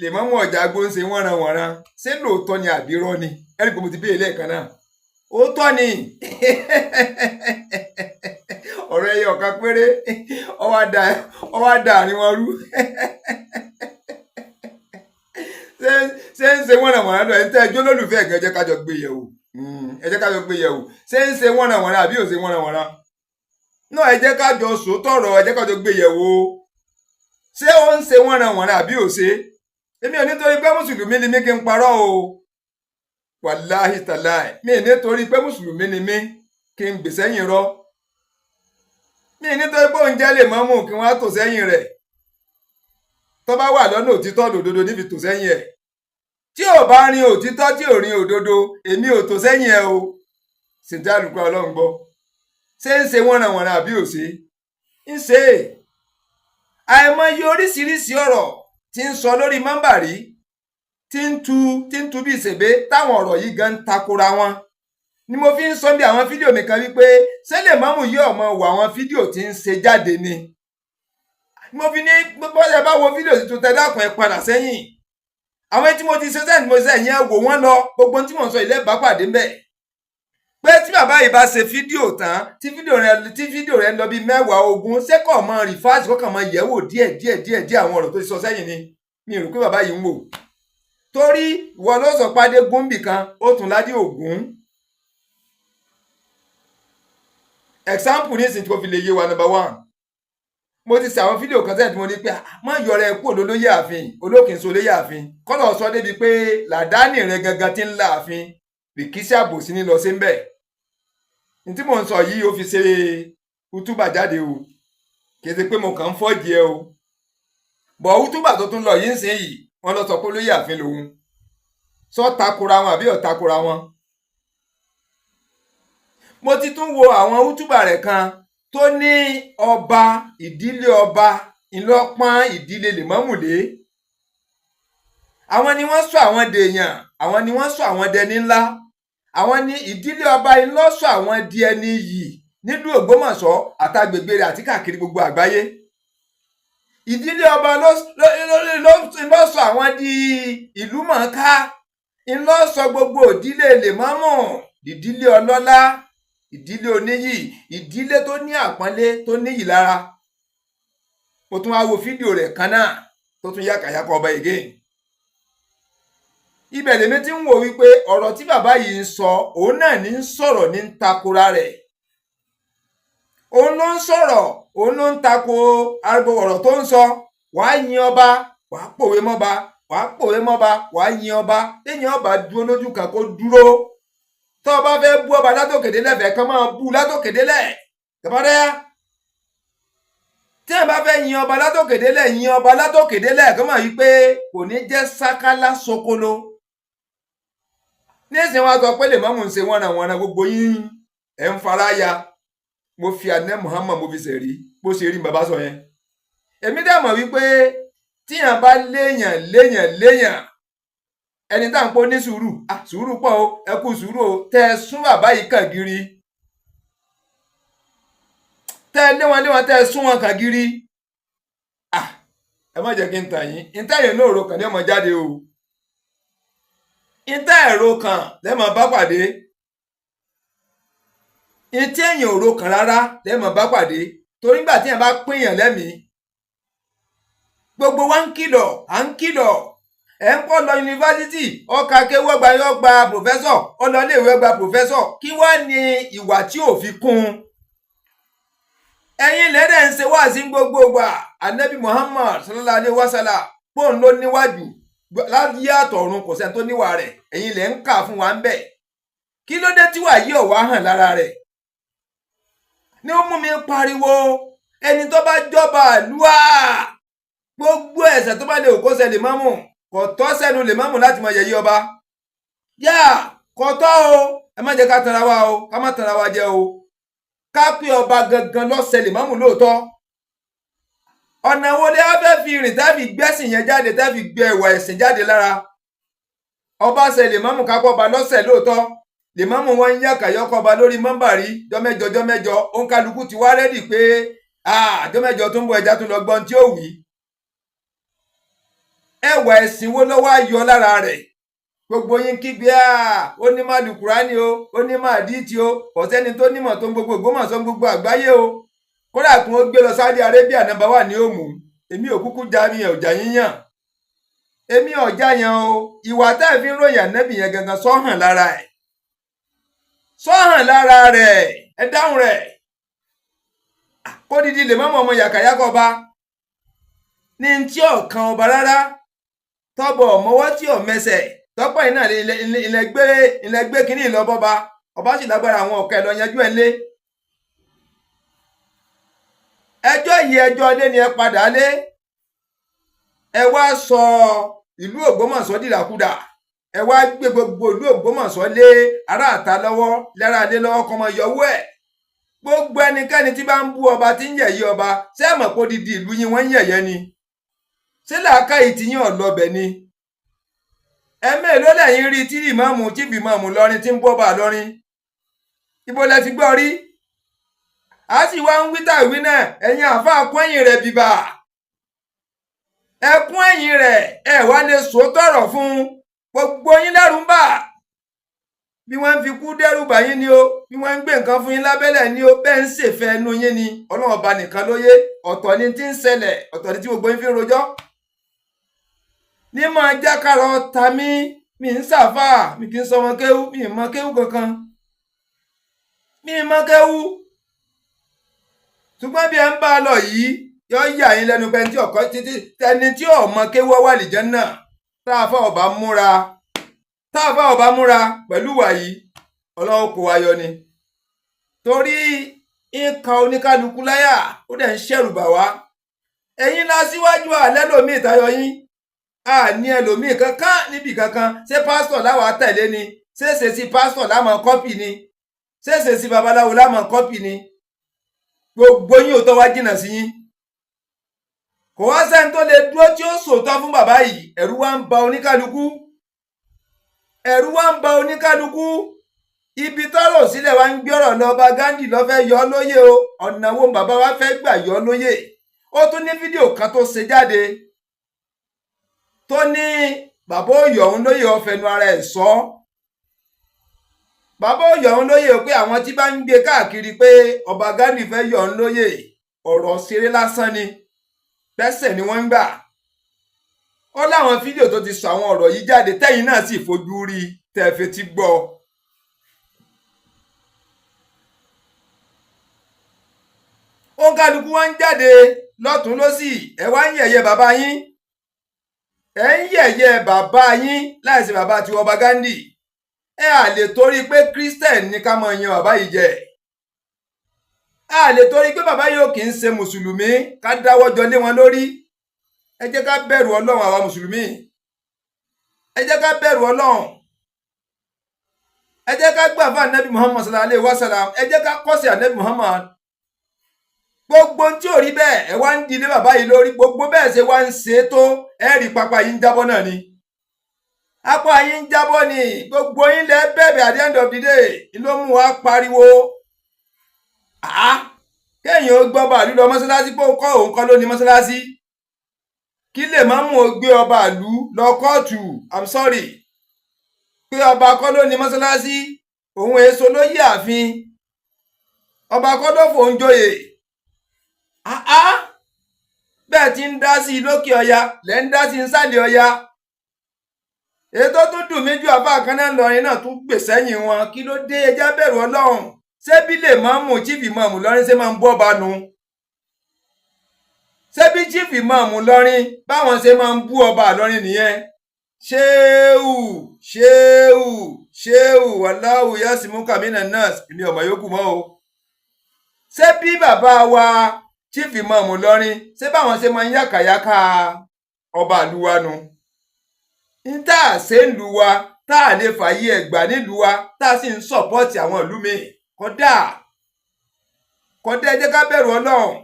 Speaker 1: lèmọ́mù ọ̀jà gbóǹṣe wọ́n ran wọ̀nran. Ṣé lóòótọ́ ni àbí irọ́ ni? Ẹ̀rí pé mo ti béèrè lẹ́ẹ̀kan náà, òótọ́ ni. Ọ̀rọ̀ ẹyẹ ọ̀kan péré ó wá da àárín wọn rú. Ṣé ń ṣe wọ́nranwọ̀nran lọ? Ẹ̀ ń tẹ́ ẹjọ́ lólùfẹ́ ẹ̀gẹ́, ẹ jẹ́ ká jọ gbé yẹ̀wò, ẹ jẹ́ ká jọ gbé yẹ̀wò. Ṣé ń ṣe wọ́nranwọ̀nran àbí ò ṣe wọ́nranwọ̀nran náà? Ẹ jẹ́ ká jọ sòótọ́rọ̀, ẹ jẹ́ ká jọ gbé yẹ̀wò. Ṣé ó ń ṣe wọ́nranwọ̀nran àbí ò ṣe? Èmi ò nítorí pé mùsùlùmí ni mí kí n parọ́ o. Wàláhì tàláì, mi ò nítorí pé mùsùlùmí ni mí kí n gbè sẹ́yìn rọ́. Mi nítorí pé oúnjẹ lè mọ́mú kí wọ́n á tò sẹ́yìn rẹ̀. Tó bá wà lọ́nà òtítọ́ òdodo níbi tò sẹ́yìn ẹ̀, tí ò bá rin òtítọ́, tí ò rin òdodo, èmi ò tò sẹ́yìn ẹ̀ o. Ṣètò àlùkò Ọlọ́run gbọ́. Ṣé ń ṣe wọ́nranwọ̀nran àbí ò ṣe ń ṣe? Àìmọye oríṣiríṣi ọ̀rọ̀ tí ń sọ lórí mọ́ńbàrí, tí ń tu bí ìṣègbè, táwọn ọ̀rọ̀ yìí gan ń takora wọn, ni mo fi ń sọ bí àwọn fídíò mi kan wípé ṣé lè mọ́mù yìí ọmọ wò àwọn fídíò tí ń ṣe jáde ni. Mo fi ní bọ́lá bá wo fídíò tuntun tẹ, dákun, ẹ padà sẹ́yìn. Àwọn tí mo ti ṣe sẹ́yìn, mo ṣe ẹ̀yìn, ẹ wò wọ́n lọ. Gbogbo tí mò ń sọ ilé bá pàdé ń bẹ̀ pé tí bàbá yìí bá ṣe fídíò tán, tí fídíò rẹ lọ bí 10, 20, ṣé kò mọ reverse, kò kàn mọ yẹ̀wò díẹ̀ díẹ̀ díẹ̀ díẹ̀ àwọn ọ̀rọ̀ tó ti sọ sẹ́yìn ni? Mi ò rò pé bàbá yìí ń wò, torí ìwọ ló sọ pàdé gúnbì kan, ó tún ládé ògún. Example nísìnyí tí mo fi lè yé wa, number one, mo ti ṣe àwọn fídíò kan sẹ́yìn tí mo ní pé má yọrọ ẹ kúrò lólóyè ààfin, olókìnso olóyè ààfin kọ́lọ̀ sọ débi pé làdáni rẹ gangan ti ń la ààfin rìkíṣí àbòsí ní lọ sí ń bẹ̀. Ní tí mò ń sọ yìí, ó fi ṣe útúbà jáde o, kì í ṣe pé mo kàn ń fọ́ọ̀jì ẹ o. Bọ̀ útúbà tó tún lọ yìí ń sìn yìí, wọ́n lọ sọ pé olóyè ààfin lòun sọ. Takora wọn àbí ò takora wọn? Mo ti tún wo àwọn útúbà rẹ̀ kan tó ní ọba, ìdílé ọba ńlọpọ́n ìdílé lèmọ́mùlé, àwọn ni wọ́n sọ àwọn dèèyàn, àwọn ni wọ́n sọ àwọn dẹni ńlá, àwọn ni ìdílé ọba ńlọ sọ àwọn di ẹni yìí nílùú Ògbómọ̀ṣọ́ àtàgbègbè rẹ̀ àti káàkiri gbogbo àgbáyé. Ìdílé ọba ló sọ àwọn di ìlú mọ̀ọ́ká, ńlọ sọ gbogbo ìdílé lèmọ́mù ìdílé ọlọ́lá, ìdílé oníyì, ìdílé tó ní àpọ́nlé, tó níyì lára. Mo tún wá wo fídíò rẹ̀ kan náà tó tún yàkàyàkọ ọba again. Ibẹ̀ lèmi ti ń wò wípé ọ̀rọ̀ tí bàbá yìí ń sọ, òun náà ní ń sọ̀rọ̀, ní ń takora rẹ̀. Òun ló ń sọ̀rọ̀, òun ló ń tako arúgbó ọ̀rọ̀ tó ń sọ. Wàá yin ọba, wàá pòwe mọ́ba, wàá pòwe mọ́ba, wàá yin ọba. Téèyàn ọba dúró lójú kan, kó dúró. Tó o bá fẹ́ bú ọba látòkèdè lẹ́fẹ̀ẹ́ kan, máa bú látòkèdè lẹ̀ kàbádẹ́yà. Tí ẹ bá fẹ́ yin ọba látòkèdè lẹ̀, yin ọba látòkèdè lẹ̀, kó máa yí pé kò ní jẹ́ sákálá sokolo. Nísìnyí, wọn sọ pé lè mọ́mù ń ṣe wọ́nranwọ́nran, gbogbo yín ẹ̀ ń fara ya. Mo fi àná Muhammad, mo fi ṣẹ̀rí bó ṣe rí bàbá sọ yẹn. Èmi dẹ̀ mọ̀ wípé tíyàn bá léèyàn léèyàn léèyàn, ẹni tá à ń pọ́ ní sùúrù, ah, sùúrù pọ̀ o, ẹ kú sùúrù o. Tẹ́ ẹ sún bàbá yìí kàn gírí, tẹ́ ẹ lé wọn lé wọn, tẹ́ ẹ sún wọn kàn gírí. Ah, ẹ má jẹ́ kí n tàn yín. Ìtẹ́yìn náà ro kàn ní ọmọ jáde o. Ìtẹ́ ẹ̀rọ kan lẹ́mọ̀ bá pàdé, ìtẹ́ èèyàn ò ro kàn rárá lẹ́mọ̀ bá pàdé, torí nígbà tí èèyàn bá pínyàn lẹ́mìí, gbogbo wa ń kìlọ̀, à ń kìlọ̀. Ẹ̀ ń pọ̀ lọ yunifásitì, ọkà kéwú, ọgbà yọ gba professor, ọlọ́léèwé gba professor. Kí wá ní ìwà tí ò fi kún un? Ẹ̀yin lẹ́dẹ̀ ń ṣe wáàsí gbogbo gbà. Anabi Muhammad sallallahu alayhi wa sallam, pọ́ùn ló níwájú láyé àtọ̀run, kò sẹ́ni tó níwà rẹ̀. Ẹ̀yin lẹ́ ń kà fún wa ń bẹ̀. Kí ló dé tí wàá yí ọ̀wá hàn lára rẹ̀ ní ó mú mi pariwo? Ẹni tó bá jọba àlúwà, gbogbo ẹ̀ṣẹ̀ tó bá lè kó ṣe lè mọ́mù, kò tọ́ sẹ́nu lè mọ́mù láti mọ yẹ̀yẹ́ ọba yá, kò tọ́ o. Ẹ má jẹ́ ká tanra wa o, ká má tanra wa jẹ o. Ká pé ọba gangan lọ́sẹ̀ lè mọ́mù lóòótọ́, ọ̀nà wo lè fẹ́ fi rìn tá fi gbẹ́sìn yẹn jáde, tá fi gbé ẹwà ẹ̀sìn jáde lára ọba? Ṣe lè mọ́mù, kápọ̀ ọba lọ́sẹ̀ lóòótọ́, lè mọ́mù wọn ń yàkàyọ́kọ̀ ọba lórí mọ́mbàrí jọ́mẹ́jọ jọ́mẹ́jọ. Òǹkàlùkù ti wá ready pé jọ́mẹ́jọ tó ń bọ̀, ẹja tó lọ gbọ́n tí ó wí. Ẹwà ẹ̀sìn wo lọ́wọ́ ayọ̀ lára rẹ̀? Gbogbo yín kígbe à, ó ní má lùkùránì o, ó ní má àdìtì o. Kò sẹ́ni tó nímọ̀ tó ń gbogbo Ògbómọ̀ṣọ́, gbogbo àgbáyé o. Kódà kí wọ́n gbé lọ Saudi Arabia, number wà ní òmù. Èmi ò kúkú já, mi ọ̀jà yíyàn, èmi ọ̀já yẹn o. Ìwà tá ẹ̀ fi ń ròyìn ànábì yẹn gangan sọ́hàn lára ẹ̀, sọ́hàn lára rẹ̀. Ẹ dáhùn rẹ̀. Kó dídí lè mọ́mọ́ ọmọ yàkàyàkọ̀ ọba ní tí ọ̀kan ọba rárá, tọ́bọ̀ mọ́wọ́ tí ò mẹsẹ̀ tọ́pọ̀ iná ilẹ̀ gbé kínní ìlọ́bọba. Ọba sì lágbára, àwọn ọ̀kẹ́ lọ yanjú ẹ̀ lé ẹjọ́ yìí. Ẹjọ́ ilé ni ẹ padà lé. Ẹ wá sọ ìlú Ògbómọ̀ṣọ́ dìdàkudà. Ẹ wá gbé gbogbo ìlú Ògbómọ̀ṣọ́ lé aráàta lọ́wọ́, lára lé lọ́wọ́, kọ́mọ yọwọ́ ẹ̀. Gbogbo ẹnikẹ́ni tí bá ń bú ọba, tí ń yẹ̀yẹ́ ọba, ṣé ẹ mọ̀ pé odidi ìlú yín wọ́n ń yẹ̀yẹ́ ni? Ṣé làákàyè tí yín ọ̀lọ́bẹ̀ ni? Ẹ mélòó lẹ́yìn rí tí ìmáàmù, chief ìmáàmù lọ́rin tí ń bọ́ bá lọ́rin? Ibo lẹ ti gbọ́ rí? A sì wá ń wí tàwí náà. Ẹ̀yin àáfàá, kún ẹ̀yìn rẹ̀ bìbà, ẹ kún ẹ̀yìn rẹ̀. Ẹ wá lè sòótọ́ ọ̀rọ̀ fún gbogbo yín. Lẹ́rù ń bà bí wọ́n ń fi kú dẹ́rù bà yín ni o, bí wọ́n ń gbé nǹkan fún yín lábẹ́lẹ̀ ni o, bẹ́ẹ̀ ń ṣèfẹ́ ẹnu yín ni. Ọlọ́run Ọba nìkan ló yé. Ọ̀tọ̀ ni tí ń ṣẹlẹ̀, ọ̀tọ̀ ni tí gbogbo yín fi ń rojọ́ ní máa jákàrọ̀ ta mí. Mi ń ṣàfà, mi kì í sọmọ kéwú, mi ì mọ kéwú kankan, mi ì mọ kéwú. Ṣùgbọ́n bí ẹ ń bá a lọ yìí, yọ yà yín lẹ́nu pé tí ọkọ títí ẹni tí ò mọ kéwú wà lìjẹ́ náà. Tá a fà ọba múra, tá a fà ọba múra pẹ̀lú wà yìí, Ọlọ́run kò wá yọ ni, torí nǹkan oníkálukú láyà, ó dẹ̀ ń ṣẹ̀rù bà wá. Ẹ̀yin la síwájú, àlẹ́ lòmíì tayọ yín, a ní ẹlòmíì kankan níbì kankan. Ṣé pásítọ̀ láwa tẹ̀lé ni? Ṣé ṣe sí pásítọ̀ lámọ̀ copy ni? Ṣé ṣe sí babaláwo lámọ̀ copy ni? Gbogbo yín ò tọ́ wá jìnnà sí yín. Kò wá sẹ́ni tó lè dúró tí ó sòótọ́ fún bàbá yìí. Ẹ̀rù wá ń ba oníkálukú, ẹ̀rù wá ń ba oníkálukú. Ibi tọ́rọ̀ sílẹ̀ wá ń gbé ọ̀rọ̀ lọ bá Gandhi ló fẹ́ yọ ọ́ lóyè o. Ọ̀nà wo bàbá wa fẹ́ gbà yọ ọ́ lóyè? Ó tún ní fídíò kan tó ṣe jáde tó ní bàbá òyò òun lóyè. Ọ̀fẹ́nu ara ẹ̀ sọ bàbá òyò òun lóyè pé àwọn tí bá ń gbé káàkiri pé ọba Gandhi fẹ́ yọ òun lóyè, ọ̀rọ̀ ṣeré lásán ni, pẹ́sẹ̀ ni wọ́n ń gbà. Ó láwọn fídíò tó ti sọ àwọn ọ̀rọ̀ yìí jáde, tẹ́yìn náà sì fojú rí, tẹ́ ẹ fetí gbọ́. Òǹkàlùkù wa ń jáde lọ́tún lọ́sì, ẹ wá ń yẹ̀yẹ́ bàbá yín, ẹ ń yẹ̀yẹ́ bàbá yín láìsí bàbá tiwọn ọba Ghandi. Ẹ à lè torí pé Christian ní ká máa yan bàbá yìí jẹ, a lè torí pé bàbá yìí ò kì í ṣe mùsùlùmí ká dáwọ́ jọ lé wọn lórí. Ẹ jẹ́ ká bẹ̀rù Ọlọ́run, àwa mùsùlùmí, ẹ jẹ́ ká bẹ̀rù Ọlọ́run, ẹ jẹ́ ká gbà fún anabi Muhammad sallallahu alayhi wa sallam, ẹ jẹ́ ká kọ́sí anabi Muhammad. Gbogbo tí ò rí bẹ́ẹ̀, ẹ wá ń dilé bàbá yìí lórí. Gbogbo bẹ́ẹ̀ ṣe wá ń ṣe é tó, ẹ rí pápá yìí ń jábọ́ náà ni, apá yìí ń jábọ́ ni. Gbogbo yín lẹ bẹ̀bẹ̀. At the end of the day ló mú wa pariwo kéèyàn ó gbọ́ bàálù lọ mọ́ṣáláṣí pé kọ́ òun kọ́ ló ní mọ́ṣáláṣí, kí lè má mú o gbé ọba ìlú lọ kóòtù. I'm sorry, pé ọba kọ́ ló ní mọ́ṣáláṣí, òun èso ló yí ààfin, ọba kọ́ ló fòun joyè. Bẹ́ẹ̀ ti ń dá sí i lókè ọya lẹ́ ń dá sí i nsàlẹ̀ ọya. Èyí tó tún dùn mí jù, àbá kan náà lọrin náà tún gbè sẹ́yìn wọn. Kí ló dé? Ẹjá bẹ̀rù Ọlọ́run. Ṣé bí lè máa mú chief imam lọrin ṣe máa ń bọ́ ọba nu? Ṣé bí chief imam lọrin báwọn ṣe máa ń bú ọba lọrin nìyẹn? Ṣéwù, ṣéwù, ṣéwù, wàláwù yasimu kamina nurse, èmi ọmọ yòókù mọ́ o. Ṣé bí bàbá wa chief imam lọrin ṣé báwọn ṣe máa ń yàkàyàkà ọba àlùwà nu? N tá a ṣe ń lu wa, tá a lè fààyè ẹ̀gbà nílùú wa, tá a sì ń support àwọn ìlú míì, kódà kódà. Ẹ jẹ́ ká bẹ̀rù Ọlọ́run.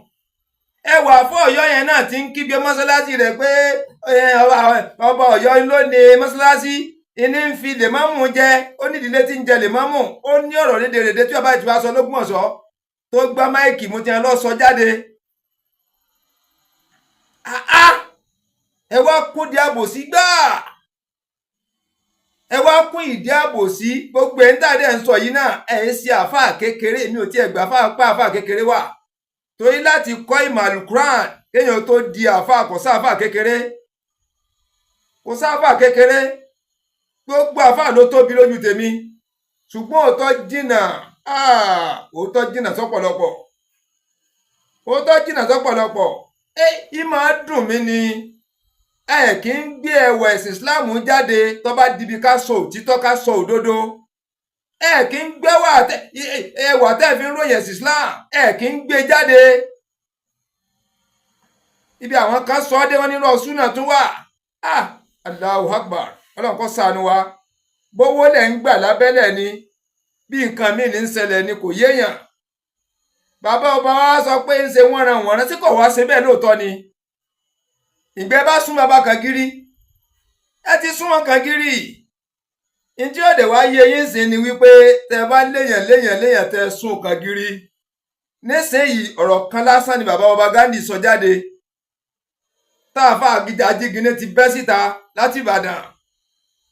Speaker 1: Ẹ wà fún Ọ̀yọ́ yẹn náà ti ń kígbe mọ́sálásí rẹ̀ pé ọba Ọ̀yọ́ ló ní mọ́sálásí, ìní ń fi lèmọ́mù jẹ, ó ní ìdílé tí ń jẹ lèmọ́mù, ó ní ọ̀rọ̀ rédèrèdè tí ọba ìtura sọ lÓgbómọ̀ṣọ́ tó gbá máìkì mú tiẹ̀ lọ sọ jáde. Ẹ wá kún di àbòsí gbáà, ẹ wá kún ìdí àbòsí. Gbogbo ẹ̀ ń tà dẹ̀ ń sọ yìí náà, ẹ̀ ń ṣe àáfàá kékeré. Mi ò tiẹ̀ gbà fáà pa àáfàá kékeré wà, torí láti kọ́ ìmọ̀ alukuran kéèyàn tó di àáfàá, kò sáàfàá kékeré, kò sáàfàá kékeré. Gbogbo àáfàá ló tóbi lójú tèmi, ṣùgbọ́n òótọ́ jìnnà, òótọ́ jìnnà sọ́pọ̀lọpọ̀, òótọ́ jìnnà sọ́pọ̀lọpọ̀. Ẹ ìmọ̀ dùn mí ni ẹ kì í gbé ẹwà ẹ̀sìn Islam jáde tó bá dibi ká sọ òtítọ́, ká sọ òdodo. Ẹ kì í gbẹ́wà ẹwà tẹ́ fi ń ròyìn ẹ̀sìn Islam, ẹ kì í gbé jáde. Ibi àwọn kan sọ ọ́ dé, wọn nínú ọ̀ṣun náà tún wà. Allahu Akbar, Ọlọ́run kó ṣàánú wa. Bówó lẹ̀ ń gbà lábẹ́lẹ̀ ni, bí nǹkan míì ní ń ṣẹlẹ̀ ni, kò yéèyàn. Bàbá ọba wa sọ pé ń ṣe wọ́nran wọ̀nran tí kò wá ṣe bẹ́ẹ̀ lóòótọ́ ni. Ìgbẹ́ bá sún bàbá kan gírí, ẹ ti sún wọn kan gírí. Ntí òde wá yé yín sí ni wípé tẹ bá léèyàn léèyàn léèyàn tẹ sún kan gírí nísìnyìí, ọ̀rọ̀ kan lásán ni bàbá ọba Ghandi sọ jáde, táàfà Ajígínní ti bẹ́ síta láti Ìbàdàn.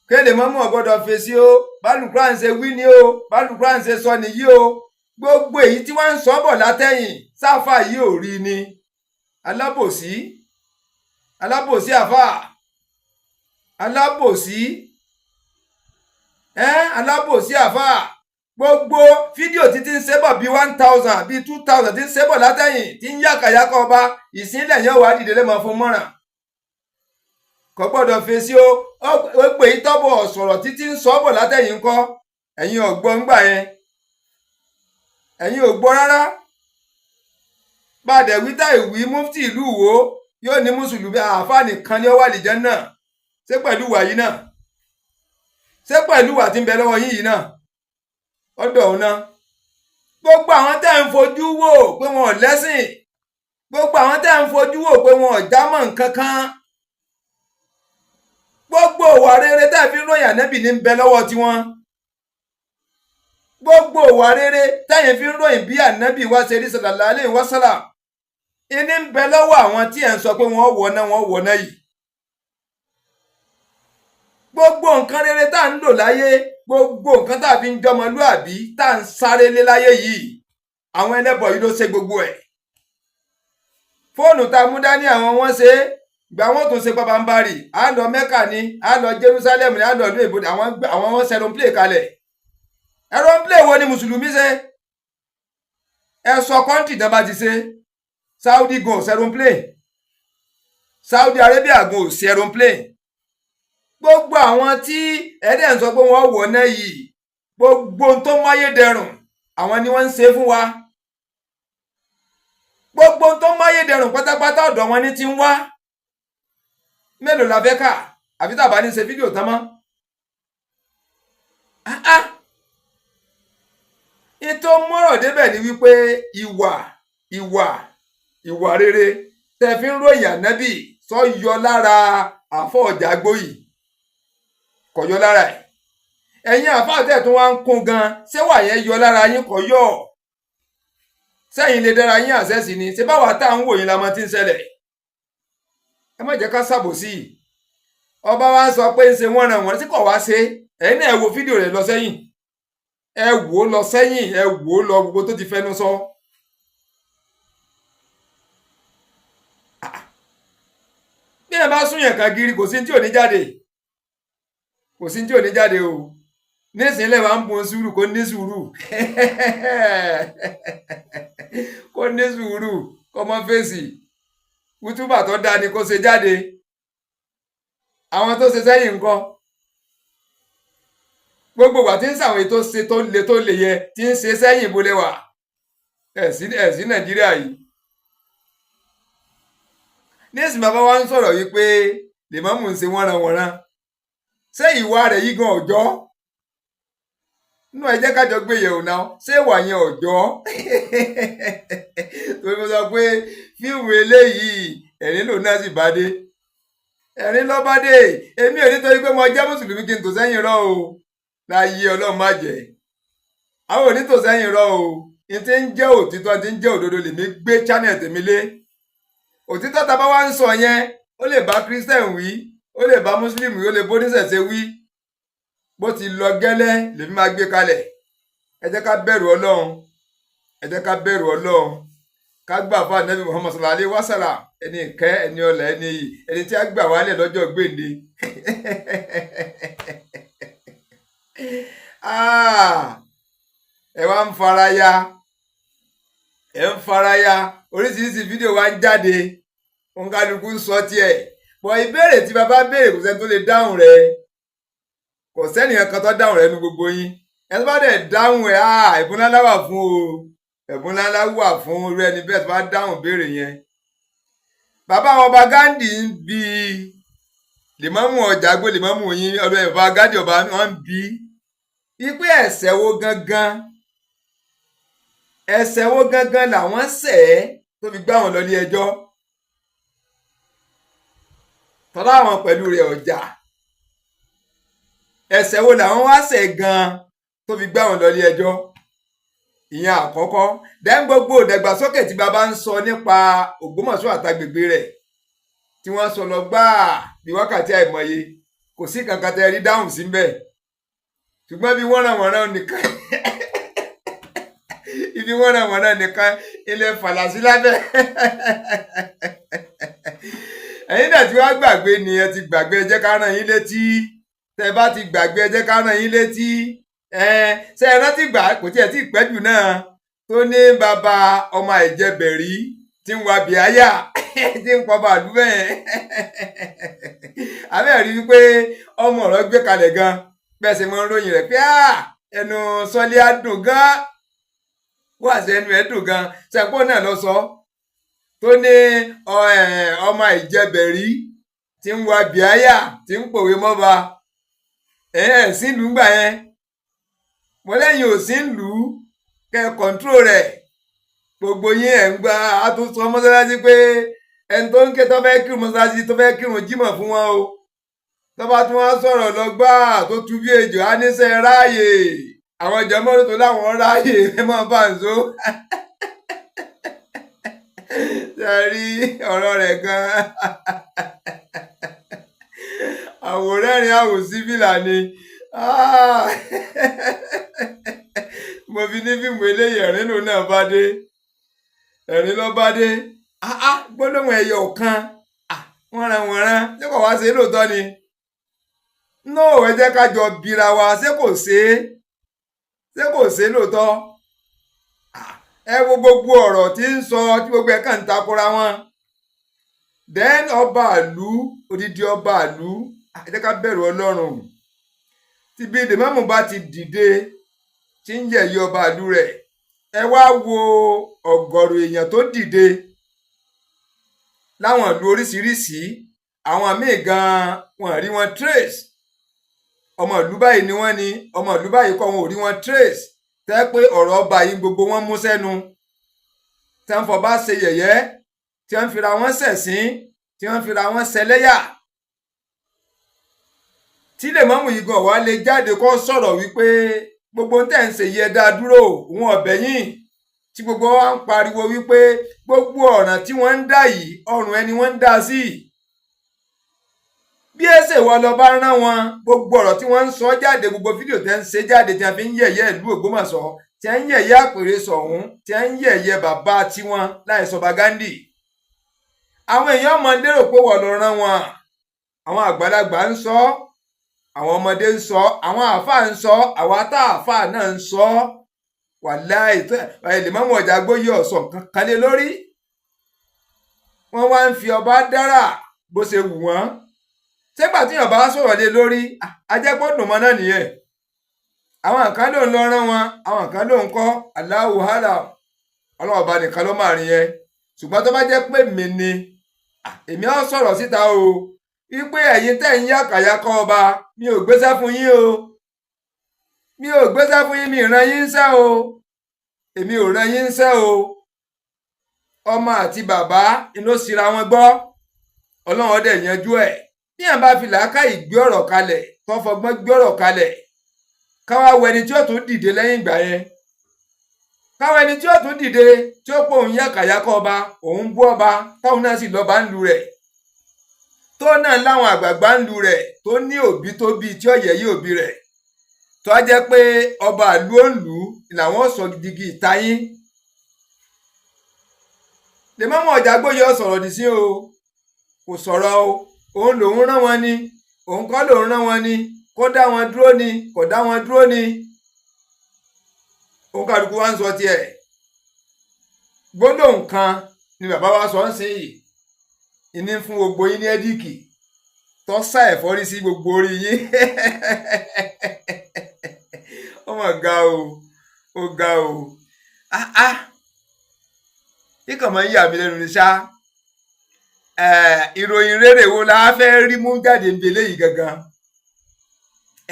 Speaker 1: Kéde mọ́mú ọ̀gbọ́dọ̀ fèsì o, bálùkúrán ṣe wí ni o, bálùkúrán ṣe sọ nìyí o. Gbogbo èyí tí wọ́n ń sọ bọ̀ látẹ̀yìn, sáfà yìí ò rí ni. Alábòsí, alábòsí àfà, alábòsí ẹ, alábòsí àfà. Gbogbo fídíò títí ń ṣe bọ̀ bíi 1,000, bíi 2,000 tí ń ṣe bọ̀ látẹ̀yìn, tí ń yàkàyàkọ̀ ọba ìsínlẹ̀ yẹn, wàá dìde lẹ́mọ̀ fún mọ́ràn, kò gbọ́dọ̀ fèsì o. Ó pè é tọ́bọ̀ sọ̀rọ̀ títí ń sọ bọ̀ látẹ̀yìn ńkọ́? Ẹ̀yin ò gbọ́ ńgbà yẹn, ẹ̀yin ò gbọ́ rárá. Bàdẹ̀ wíta ìwí mufti ìlú Ìwó yóò ní mùsùlùmí àáfàá nìkan ni ó wà lìjẹ́ náà. Ṣé pẹ̀lú wà yìí náà? Ṣé pẹ̀lú wà tí ń bẹ lọ́wọ́ yín yìí náà? Ọ̀dọ̀ òun náà, gbogbo àwọn tẹ́ ń fojú wò pé wọn ò lẹ́sìn, gbogbo àwọn tẹ́ ń fojú wò pé wọn ò jámọ́ nǹkan kan, gbogbo ìwà rere tẹ́ fi ń ròyìn ànábì ní ń bẹ lọ́wọ́ tiwọn. Gbogbo ìwà rere tẹ́yìn fi ń ròyìn bí ànábì wá ṣe rí sallallahu alaihi wasallam ìní ń bẹ lọ́wọ́ àwọn tí ẹ̀ ń sọ pé wọ́n wọ̀ náà, wọ́n wọ̀ náà yìí. Gbogbo nǹkan rere tá à ń lò láyé, gbogbo nǹkan tá a fi ń jọmọlúàbí, tá à ń sáré lé láyé yìí, àwọn ẹlẹ́bọ̀ yìí ló ṣe gbogbo ẹ̀. Fóònù tá a mú dání, àwọn wọn ṣe é. Ìgbà wọn tó ṣe pabambarì, á lọ Mẹ́kà ni, á lọ Jerusalem ni, á lọ ìlú èbó ni, àwọn wọn ṣe aeroplane kalẹ̀. Aeroplane wo ni mùsùlùmí ṣe? Ẹ sọ country tán bá ti ṣe. Saudi gan ò ṣe aeroplane, Saudi Arabia gan ò ṣe aeroplane. Gbogbo àwọn tí ẹ̀ẹ́dẹ̀ ń sọ pé wọ́n wọ̀ náà yìí, gbogbo ohun tó máyé dẹrùn, àwọn ni wọ́n ń ṣe fún wa. Gbogbo ohun tó máyé dẹrùn pátápátá, ọ̀dọ̀ wọn ní ti ń wá. Mélòó la fẹ́ kà? Àfi tá a bá ní ṣe fídíò tán mọ́. Ah, ah. Ètò mọ́rọ̀ débẹ̀ ni wípé ìwà rere tẹ́ fi ń ròyìn ànábì sọ yọ lára àfọ̀ ọ̀jà gbóyì, kò yọ lára ẹ̀. Ẹ̀yin àfáà tẹ̀ tó wá ń kún gan, ṣé wà yẹn yọ lára yín? Kò yọ. Sẹ́yìn lè dára yín àṣẹ́sì ni. Ṣé báwa tá à ń wò yín la mọ̀ tí ń ṣẹlẹ̀? Ẹ má jẹ́ ká ṣàbòsí. Ọba wa sọ pé ń ṣe wọ́n ràn wọ́n tí kò wá ṣe. Ẹ̀yin náà, ẹ wo fídíò rẹ̀ lọ sẹ́yìn, ẹ wò ó lọ sẹ́yìn, ẹ wò ó lọ, gbogbo tó ti fẹnu sọ. Bí ẹ bá sún yẹn kan gírí, kò sí tí ò ní jáde, kò sí tí ò ní jáde o. Nísìnyí lè máa ń bun sùúrù, kó ní sùúrù, kó ní sùúrù, kó mọ fèsì. Kútúbà tó dáa ni kó ṣe jáde. Àwọn tó ṣe sẹ́yìn ńkọ́? Gbogbo ìgbà tí ń sàwọn èyí tó ṣe tó le yẹ tí ń ṣe sẹ́yìn, bó lè wà ẹ̀ sí Nàìjíríà yìí nísìnyí. Bàbá wa ń sọ̀rọ̀ wípé lèmọ́mù ń ṣe wọ́nranwọ̀nran. Ṣé ìwà rẹ̀ yìí gan ọ̀jọ́ nínú? Ẹ jẹ́ kájọ gbé yẹ̀wò náà. Ṣé ìwà yẹn ọ̀jọ́? Torí mo sọ pé fíìmù eléyìí, ẹ̀rín lòun náà sì bá dé, ẹ̀rín ló bá dé. Èmi ò nítorí pé mo jẹ́ mùsùlùmí kí n tò sẹ́yìn rọ́ o. Láyé, Ọlọ́run má jẹ́ àwọn ò ní tò sẹ́yìn rọ́ o. N ti ń jẹ́ òtítọ́, ti ń jẹ́ òdodo lèmi gbé channel tèmi lé. Òtítọ́ tá a bá wá ń sọ yẹn, ó lè bá Christian wí, ó lè bá Muslim wí, ó lè bó oníṣẹ̀ṣe wí. Bó ti lọ gẹ́lẹ́ lèmi máa gbé kalẹ̀. Ẹ jẹ́ ká bẹ̀rù Ọlọ́run, ẹ jẹ́ ká bẹ̀rù Ọlọ́run, ká gbà fún Anabi Muhammad sallallahu alayhi wa sallam, ẹni ìkẹ́, ẹni ọlà, ẹni iyì, ẹni tí a gbà wálẹ̀ lọ́jọ́ gbèǹde. Ẹ wá ń faraya, ẹ ń faraya. Oríṣiríṣi fídíò wa ń jáde, òǹkàlùkù ń sọ tiẹ̀ bọ̀. Ìbéèrè tí bàbá béèrè, kò sẹ́ni tó lè dáhùn rẹ̀. Kò sẹ́nìyàn kan tó dáhùn rẹ̀ nu gbogbo yín. Ẹ tó bá dẹ̀ dáhùn ẹ̀, ẹ̀bùn ńláńlá wà fún o, ẹ̀bùn ńláńlá wà fún irú ẹni bẹ́ẹ̀ tó bá dáhùn béèrè yẹn. Bàbá ọba Gandhi ń bi lèmọ́mù ọ̀jàgbó, lèmọ́mù yín ọdún ẹ̀, bàbá Gandhi ọba wọn ń bi ipe ẹ̀ṣẹ̀ wo gangan, ẹ̀ṣẹ̀ wo gangan làwọn ṣẹ̀ ẹ́ tó fi gbá wọn lọ ilé ẹjọ́, tọ́lá àwọn pẹ̀lú rẹ̀ ọjà. Ẹ̀ṣẹ̀ wo làwọn wá ṣẹ̀ gan tó fi gbá wọn lọ ilé ẹjọ́? Ìyẹn àkọ́kọ́. Dẹ́n gbogbo ìdàgbàsókè tí bàbá ń sọ nípa Ògbómọ̀ṣọ́ àtàgbègbè rẹ̀ tí wọ́n sọ lọ gbáà bí wákàtí àìmọye, kò sí kankan tẹ́ rí dáhùn sí mbẹ̀. Ṣùgbọ́n bí wọ́nranwọ̀nran nìkan, ibi wọ́nranwọ̀nran nìkan ilẹ̀ fàlàsí lábẹ́. Ẹ̀yin náà tí wàá gbàgbé ni, ẹ ti gbàgbé. Ẹ jẹ́ ká rán yín létí. Tẹ́ bá ti gbàgbé, ẹ jẹ́ ká rán yín létí. Ẹ ṣe ẹ rántí gbà kò tiẹ̀ tí ì pẹ́ jù náà tó ní bàbá ọmọ àìjẹbẹ̀rí tí ń wa bìáyà, tí ń pọ̀ bàálù bẹ́ẹ̀? Àbẹ́ rí wípé ọmọ ọ̀rọ̀ gbé kalẹ̀ gan, bẹ́ẹ̀ sì máa ń ròyìn rẹ̀ pé ẹnu sọ́lé á dùn gan, wá sí ẹnu ẹ̀ dùn gan. Sẹ́pọ̀ náà lọ sọ tó ní ọmọ àìjẹbẹ̀rí tí ń wa bìáyà, tí ń pòwe mọ́ba ẹ̀ sí ìlú gbà yẹn. Mo lẹ́yìn ò sí ìlú kẹ́ ẹ control rẹ̀. Gbogbo yín ẹ̀ ń gba àtúnṣe mọ́sálásí pé ẹni tó ń ké tó fẹ́ kírun mọ́sálásí, tó fẹ́ kírun jímọ̀ fún wọn o, tó bá tún wá sọ̀rọ̀ lọ gbáà tó tu bí ejò, á níṣẹ́ ráàyè. Àwọn jọmọ́ tó láwọn ráàyè, ẹ mọ́ bá ń so ṣe rí ọ̀rọ̀ rẹ̀ gan-an. Àwòrẹ́rìn àwòsífìlà ni mo fi ní fíìmù eléyìí. Ẹ̀rín lòun náà bá dé, ẹ̀rín ló bá dé. Gbólóhùn ẹyọ kan Wọ́nranwọ̀nran, ṣé kò wá ṣe é lóòótọ́ ni? No, ẹ jẹ́ ká jọ bira wa, ṣé kò ṣe é? Ṣé kò ṣe é lóòótọ́? Ẹ wo gbogbo ọ̀rọ̀ tí ń sọ, tí gbogbo ẹ̀ kàn ń takora wọn. Then ọba ìlú, odidi ọba ìlú, ẹ jẹ́ ká bẹ̀rù Ọlọ́run. Tí bí lèmọ́mù bá ti dìde tí ń yẹ̀yẹ́ ọba ìlú rẹ̀, ẹ wá wo ọ̀gọ̀rọ̀ èèyàn tó dìde láwọn ìlú oríṣiríṣi. Àwọn míì gan-an, wọn rí wọn trace. Ọmọ ìlú báyìí ni wọ́n ní, ọmọ ìlú báyìí kọ́, wọn ò rí wọn trace. Tẹ́ pé ọ̀rọ̀ ọba yìí gbogbo wọn mú sẹ́nu, tí wọ́n fọba ṣe yẹ̀yẹ́, tí wọ́n fira wọn ṣẹ̀sín, tí wọ́n fira wọn ṣẹlẹ́yà, tí lèmọ́mù yìí gan wá lè jáde kó sọ̀rọ̀ wípé gbogbo ń tẹ̀ ń ṣe yẹ dá dúró, òun ọ̀bẹ yìí, tí gbogbo wa ń pariwo wípé gbogbo ọ̀ràn tí wọ́n ń dá yìí, ọrùn ẹni wọ́n ń dá sí. Bí ẹsẹ̀ wọ lọ bá rán wọn, gbogbo ọ̀rọ̀ tí wọ́n ń sọ jáde, gbogbo fídíò tẹ́ ń ṣe jáde, tí wọ́n fi ń yẹ̀yẹ́ ìlú Ògbómọ̀ṣọ́, tí wọ́n ń yẹ̀yẹ́ àpèrè Ṣọ̀ún, tí wọ́n ń yẹ̀yẹ́ bàbá tiwọn láì sọba Ghandi, àwọn èèyàn máa lérò pé wọ́n lọ rán wọn. Àwọn àgbàlagbà ń sọ, àwọn ọmọdé ń sọ, àwọn àáfàá ń sọ, àwa tá àáfàá náà ń sọ. Wàláì, lèmọ́mù ọjà gbóyè ọ̀sán kankan lé lórí. Wọ́n wá ń fi ọba dára bó ṣe wù wọ́n. Ṣégbà tí yàn bá sọ̀rọ̀ lé lórí, ajẹ́pọ̀ dùn mọ́ náà nìyẹn. Àwọn kan ló ń lọ rán wọn, àwọn kan ló ń kọ́. Allahu alam, ọlọ́ọ̀ba nìkan ló máa rìn yẹn. Ṣùgbọ́n tó bá jẹ́ pé mi ni, èmi á sọ̀rọ̀ síta o, wípé ẹ̀yin tẹ́ ń yàkàyàkọ́ ọba, mi ò gbéṣẹ́ fún yín o, mi ò gbéṣẹ́ fún yín, mi ì rán yín ṣẹ́ o, èmi ò rán yín ṣẹ́ o. Ọmọ àti bàbá inú síra wọn gbọ́, Ọlọ́run ọdẹ yanjú ẹ̀. Bí yàn bá fi làákàyè gbé ọ̀rọ̀ kalẹ̀, tó fọgbọ́n gbé ọ̀rọ̀ kalẹ̀, káwá wo ẹni tí ó tún dìde lẹ́yìn ìgbà yẹn, káwá ẹni tí ó tún dìde tí ó pọ̀ òun yàkàyàkọ́ ọba, òun bú ọba, táwọn náà sì lọ́ba ń lu rẹ̀, tó náà láwọn àgbààgbà ń lu rẹ̀, tó ní òbí tó bí tí ó yẹ̀yẹ́ òbí rẹ̀, tó á jẹ́ pé ọba ìlú òǹlú làwọn sọ digi ìtayín. Lèmọ́mù Ọ̀jágbóyè sọ̀rọ̀ dì sí o, kò sọ̀rọ̀ o. Òun lòun rán wọn ni, òun kọ́ lòun rán wọn ni, kó dá wọn dúró ni, kò dá wọn dúró ni. Òun kálukú wa ń sọ tiẹ̀. Gbólóhùn kan ni bàbá wa sọ ń sìn yìí, ìní fún gbogbo yín ní ẹ́díkì tó sá ẹ̀fọ́rí sí gbogbo orí yín. Ó mà ga o, ó ga o. Ah ah, kíkàn máa ń yà mí lẹ́nu ní ṣá. Ìròyìn rere wo la fẹ́ rí mú jáde ń bẹ eléyìí gangan?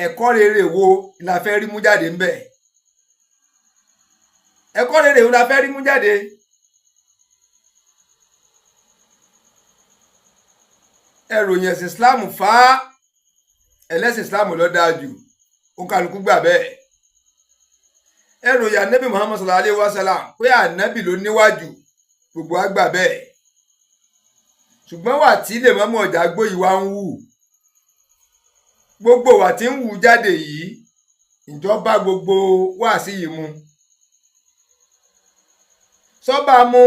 Speaker 1: Ẹ̀kọ́ rere wo la fẹ́ rí mú jáde ń bẹ? Ẹ̀kọ́ rere wo la fẹ́ rí mú jáde? Ẹ ròyìn ẹ̀sìn Islam fá, ẹlẹ́sìn Islam ló dáa jù, òǹkàlùkù gbà bẹ́ẹ̀. Ẹ ròyìn ànábì Muhammad sallallahu alayhi wa sallam pé ànábì ló níwájú, gbogbo wa gbà bẹ́ẹ̀. Ṣùgbọ́n wà tí lèmọ́mù Ọ̀jágbóyè wá ń wù, gbogbo wà tí ń wù jáde yìí, ìjọba gbogbo wáàsí yìí mu sọ́ba mu.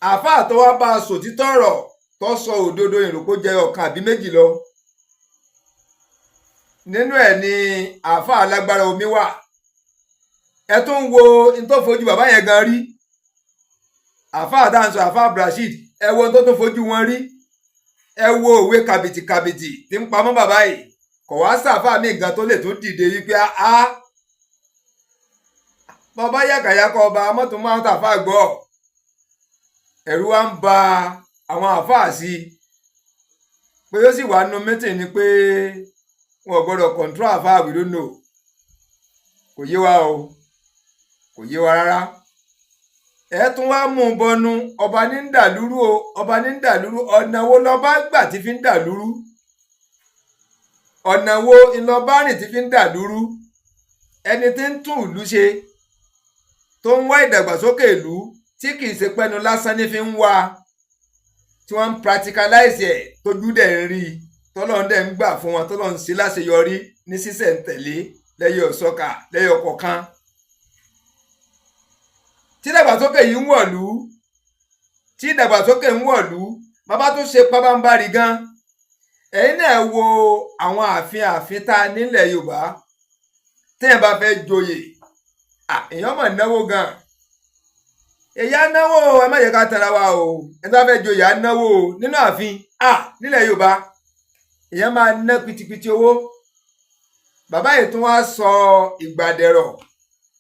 Speaker 1: Àáfàá tó wá bá a sòtítọ́ ọ̀rọ̀, tó sọ òdodo, ìròpó jẹ ọ̀kan àbí méjì lọ nínú ẹ̀ ni àáfàá alágbára omi wà. Ẹ tún wo n tó fojú bàbá yẹn gan rí, àáfàá dáhùnsọ, àáfàá Brashid. Ẹ wo n tó tún fojú wọn rí. Ẹ wo òwe kàbìtìkàbìtì tí ń pamọ́ bàbá yìí. Kò wá sàáfàá mi gan tó lè tún dìde wípé a bàbá yàkàyàkọ ọba mọ́tò máa ń tàfà gbọ́. Ẹ̀rù wa ń ba àwọn àáfàá sí i pé ó sì wà nínú mítìn ni pé wọn ò gbọ́dọ̀ control àáfàá. We don't know, kò yé wa o, kò yé wa rárá. Ẹ tún wá mú un bọnu. Ọba ní ń dàlúrú o, ọba ní ń dàlúrú. Ọ̀nà wo lọba gbà tí fi ń dàlúrú? Ọ̀nà wo ńlọba rìn tí fi ń dàlúrú? Ẹni tí ń tún ìlú ṣe, tó ń wá ìdàgbàsókè ìlú, tí kì í ṣe pẹ́nu lásán ní fi ń wá, tí wọ́n ń practicalize ẹ̀, tójú dẹ̀ ń rí i, tọ́lọ́run dẹ̀ ń gbà fún wọn, tọ́lọ́run ṣe láṣeyọrí ní sísẹ̀ntẹ̀lé, lẹ́yìn ọ̀sọ́kà, lẹ́yìn ọ̀kọ̀ọ̀kan. Tí ìdàgbàsókè yìí ń wọ̀lú, tí ìdàgbàsókè ń wọ̀lú, Bàbá tó ṣe pabambarì gan. Ẹ̀yin náà wo àwọn ààfin ààfin tá a nílẹ̀ Yorùbá. Téèyàn bá fẹ́ joyè, èèyàn mọ̀ náwó gan. Èyí á náwó, ẹ má jẹ́ ká tara wa o. Ẹni tó bá fẹ́ joyè á náwó nínú ààfin nílẹ̀ Yorùbá. Èèyàn máa ná pitipiti owó. Bàbá yìí tún wá sọ ìgbàdẹ̀rọ̀,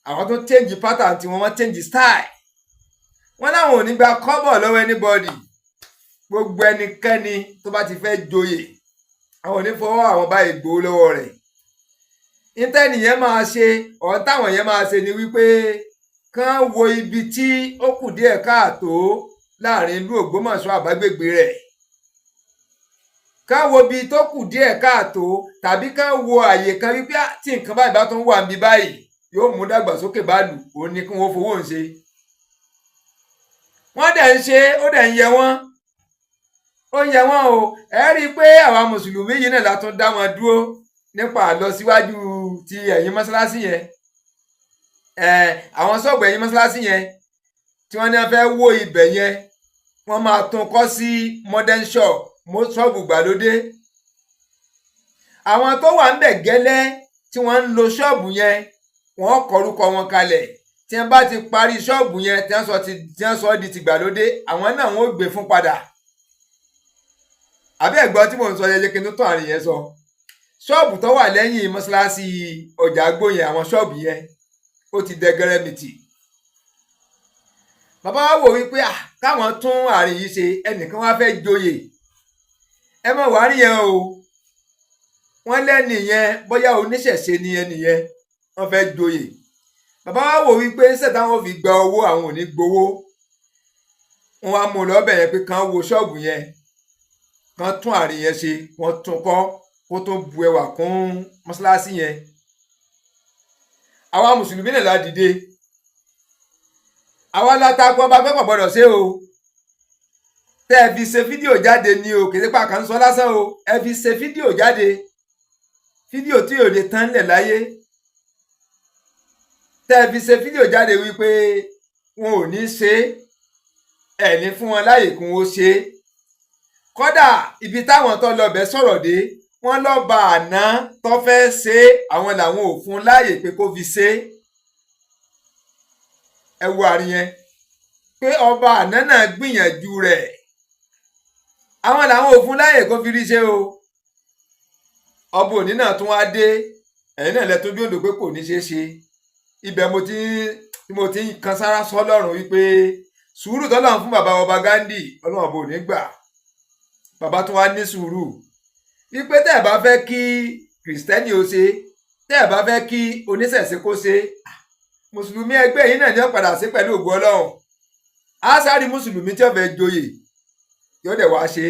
Speaker 1: àwọn tó change pattern tí wọ́n change style. Wọ́n láwọn ò ní gba kọ́bọ̀ lọ́wọ́ anybody. Gbogbo ẹnikẹ́ni tó bá ti fẹ́ joyè, àwọn ò ní fọwọ́ àwọn báyìí gbowó lọ́wọ́ rẹ̀. Ìtẹ́nìyẹn máa ṣe, ọ̀hún táwọn yẹn máa ṣe ni wípé kán wo ibi tí ó kù díẹ̀ káàtó láàrin ìlú Ògbómọ̀ṣọ́ àbágbègbè rẹ̀, kán wo ibi tó kù díẹ̀ káàtó, tàbí kán wo àyè kan wípé tí nǹkan báyìí bá tún wà níbi báyìí, yóò mú dàgbàsókè bá lù, òun ni kí wọ́n fowó ń ṣe. Wọ́n dẹ̀ ń ṣe, ó dẹ̀ ń yẹ wọ́n, ó ń yẹ wọ́n o. Ẹ rí i pé àwa mùsùlùmí yìí náà la tún dá wọn dúró nípa àlọsíwájú ti ẹ̀yìn mọ́ṣáláṣí yẹn, àwọn ṣọ́ọ̀bù ẹ̀yìn mọ́ṣáláṣí yẹn tí wọ́n ní wọ́n fẹ́ wó ibẹ̀ yẹn, wọ́n máa tún kọ́ sí modern shop, ṣọ́ọ̀bù gbàlódé. Àwọn tó wà ń bẹ̀ gẹ́lẹ́ tí wọ́n ń lo ṣọ́ọ̀bù yẹn, wọ́n kọrúkọ wọn kalẹ̀. Tí wọ́n bá ti parí ṣọ́ọ̀bù yẹn, tí wọ́n sọ di tìgbàlódé, àwọn náà wọ́n ó gbé fún padà. Àbí ẹ̀gbọ́n tí mò ń sọ yẹn, jẹ́ kí n tó tún àárín yẹn sọ. Ṣọ́ọ̀bù tó wà lẹ́yìn mọ́ṣáláṣí ọjà àgbò yẹn, àwọn ṣọ́ọ̀bù yẹn, ó ti dẹgẹrẹmìtì. Bàbá wa wò wípé káwọn tún àárín yìí ṣe. Ẹnìkan wá fẹ́ joyè, ẹ mọ̀ wá rí yẹn o. Wọ́n lẹ́nì yẹn, bóyá oníṣẹ̀ṣe ni ẹnì yẹn, wọ́n fẹ́ joyè. Bàbá wa wò wípé ṣẹ̀ táwọn fi gba owó, àwọn ò ní gbowó. Wọ́n wá mú un lọ́bẹ̀ yẹn pé kàn wo ṣọ́ọ̀bù yẹn, kàn tún àárín yẹn ṣe, wọ́n tún kọ́ kó tó bu ẹwà kún mọ́ṣáláṣí yẹn. Àwa mùsùlùmí náà la dìde, àwa látakọ ọba pẹ́, kò gbọ́dọ̀ ṣe o. Tẹ́ ẹ fi ṣe fídíò jáde ní o, kì í ṣe pé àkànṣọ lásán o. Ẹ fi ṣe fídíò jáde, fídíò tí yóò lè tán lẹ̀ láyé. Tẹ́ ẹ fi ṣe fídíò jáde wípé wọn ò ní ṣe é, ẹ̀ ní fún wọn láàyè kí wọ́n ṣe é. Kódà ibi táwọn tó lọ bẹ̀ sọ̀rọ̀ dé, wọ́n lọ́ba àná tó fẹ́ ṣe é, àwọn làwọn ò fún láàyè pé kó fi ṣe é. Ẹ wo àárín yẹn, pé ọba àná náà gbìyànjú rẹ̀, àwọn làwọn ò fún láàyè kó fi rí ṣe o. Ọba òní náà tún wá dé, ẹ̀yin náà lẹ tójú òǹdó pé kò ní ṣeé ṣe. Ibẹ̀ mo ti ń kan sára sọ́lọ́run wípé sùúrù tọ́lọ́run fún bàbá ọba Gandhi, Ọlọ́run ọba ò ní gbà. Bàbá tún wá ní sùúrù wípé tẹ́ ẹ̀ bá fẹ́ kí kìrìsìtẹ́nì ó ṣe, tẹ́ ẹ̀ bá fẹ́ kí oníṣẹ̀ṣe kó ṣe, mùsùlùmí ẹgbẹ́ yìí náà ní ó padà sí pẹ̀lú ògo Ọlọ́run. Á sáré mùsùlùmí tí ó fẹ́ joyè yóò dẹ̀ wá ṣe,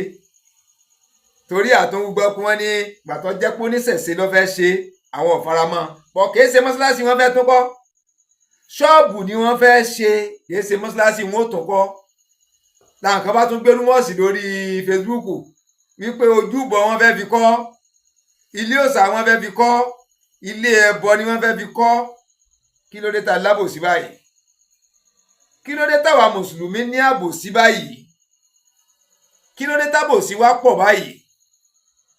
Speaker 1: torí àtúngbọ́ pé wọ́n ní gbàtọ́ jẹ́ pé oníṣẹ̀ṣe ló fẹ́ ṣe, àwọn ò faramọ́ bọ̀. Kìí ṣe mọ́ṣáláṣí wọ́n fẹ́ tún kọ́, ṣọ́ọ̀bù ni wọ́n fẹ́ ṣe, kìí ṣe mọ́ṣáláṣí wọn ò tún kọ́. Làwọn kan bá tún gbé rumours lórí Facebook wípé ojúbọ wọn fẹ́ fi kọ́, ilé òòṣà wọn fẹ́ fi kọ́, ilé ẹbọ ni wọ́n fẹ́ fi kọ́. Kí ló dé ta lábòsí báyìí? Kí ló dé táwa mùsùlùmí ní àbòsí báyìí? Kí ló dé tábòsí wá pọ̀ báyìí,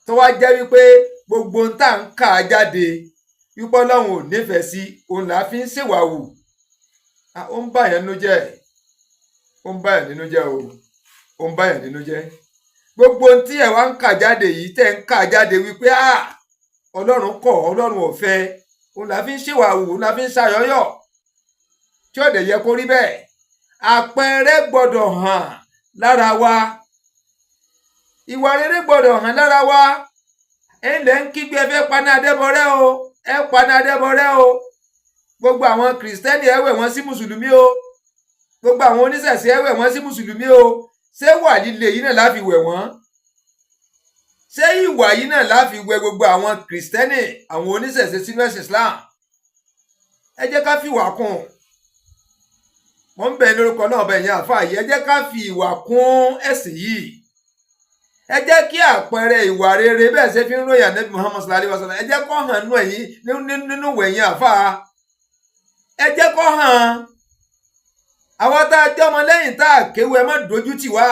Speaker 1: tó wá jẹ́ wípé gbogbo ń tà ń kà á jáde wípé Ọlọ́run ò nífẹ̀ẹ́ sí òun là á fi ń ṣèwàwù? Ó ń bà yẹn nínú jẹ́, ó ń bà yẹn nínú jẹ́ o, ó ń bà yẹn nínú jẹ́. Gbogbo ohun tí ẹ̀ wá ń kà jáde yìí, tẹ̀ ń kà jáde wípé Ọlọ́run kọ̀, Ọlọ́run ò fẹ́, òun là fi ń ṣèwàwù, òun là fi ń ṣàyọ́yọ̀, tí ó dẹ̀ yẹ kó rí bẹ́ẹ̀. Àpẹẹrẹ gbọ́dọ̀ hàn lára wa, ìwà rere gbọ́dọ̀ hàn lára wa. Ẹ̀ lẹ́ ń kígbe ẹ fẹ́ paná adẹ́bọrẹ́ o, ẹ paná adẹ́bọrẹ́ o. Gbogbo àwọn kìrìsìtẹ́nì, ẹ wẹ̀ wọ́n sí mùsùlùmí o. Gbogbo àwọn oníṣẹ̀ṣe, ẹ wẹ̀ wọ́n sí mùsùlùmí o. Ṣé wà líle yìí náà láfi wẹ̀ wọ́n? Ṣé ìwà yìí náà láfi wẹ̀ gbogbo àwọn kìrìsìtẹ́nì, àwọn oníṣẹ̀ṣe sínú ẹ̀sìn Islam? Ẹ jẹ́ ká fi ìwà kún. Wọ́n ń bẹ̀ lórúkọ náà bẹ̀ yẹn, àfáà yìí, ẹ jẹ́ ká fi ìwà kún ẹ̀sìn yìí. Ẹ jẹ́ kí àpẹẹrẹ ìwà rere bẹ́ẹ̀ ṣe fi ń ròyìn Ànábì Muhammad sallallahu alaihi wasallam, ẹ jẹ́ kó hàn nínú ẹ̀yìn, nínú wẹ̀yìn àfáà, ẹ jẹ́ kó hàn. Àwọn tá a jẹ́ ọmọ lẹ́yìn tá a kéwu, ẹ má dojú tì wá.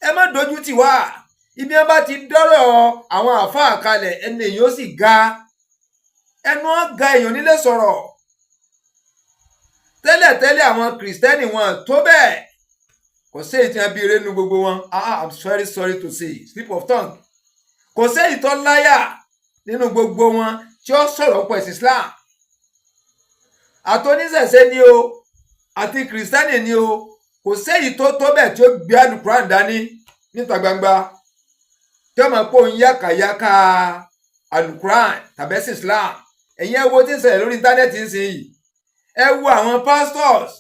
Speaker 1: Ẹ má dojú tì wá. Ibi wọn bá ti dọ́rọ̀ àwọn àáfàá kalẹ̀, ẹnu èèyàn ó sì ga, ẹnu ọ̀ ga, èèyàn nílé sọ̀rọ̀. Tẹ́lẹ̀tẹ́lẹ̀, àwọn Kìrìsìtẹ́nì wọn tó bẹ́ẹ̀, kò sí èyí tí wọ́n bí eré nu gbogbo wọn. Ah, I'm very sorry to say, slip of tongue. Kò sí èyí tó láyà nínú gbogbo wọn tí ó sọ̀rọ̀ pẹ̀ sí Islam. Àtọ́níṣẹ̀ṣe ni o, àti Kìrìsìtẹ́nì ni o, kò sí èyí tó tó bẹ́ẹ̀ tí ó gbé Alukuran dání níta gbangba, tí ó máa pò ń yàkàyàkà Alukuran tàbí ẹ̀sìn Islam. Ẹ̀yin, ẹ wo tí ń ṣẹlẹ̀ lórí íńtánẹ́ẹ̀tì ń sìn yìí. Ẹ wo àwọn pastors,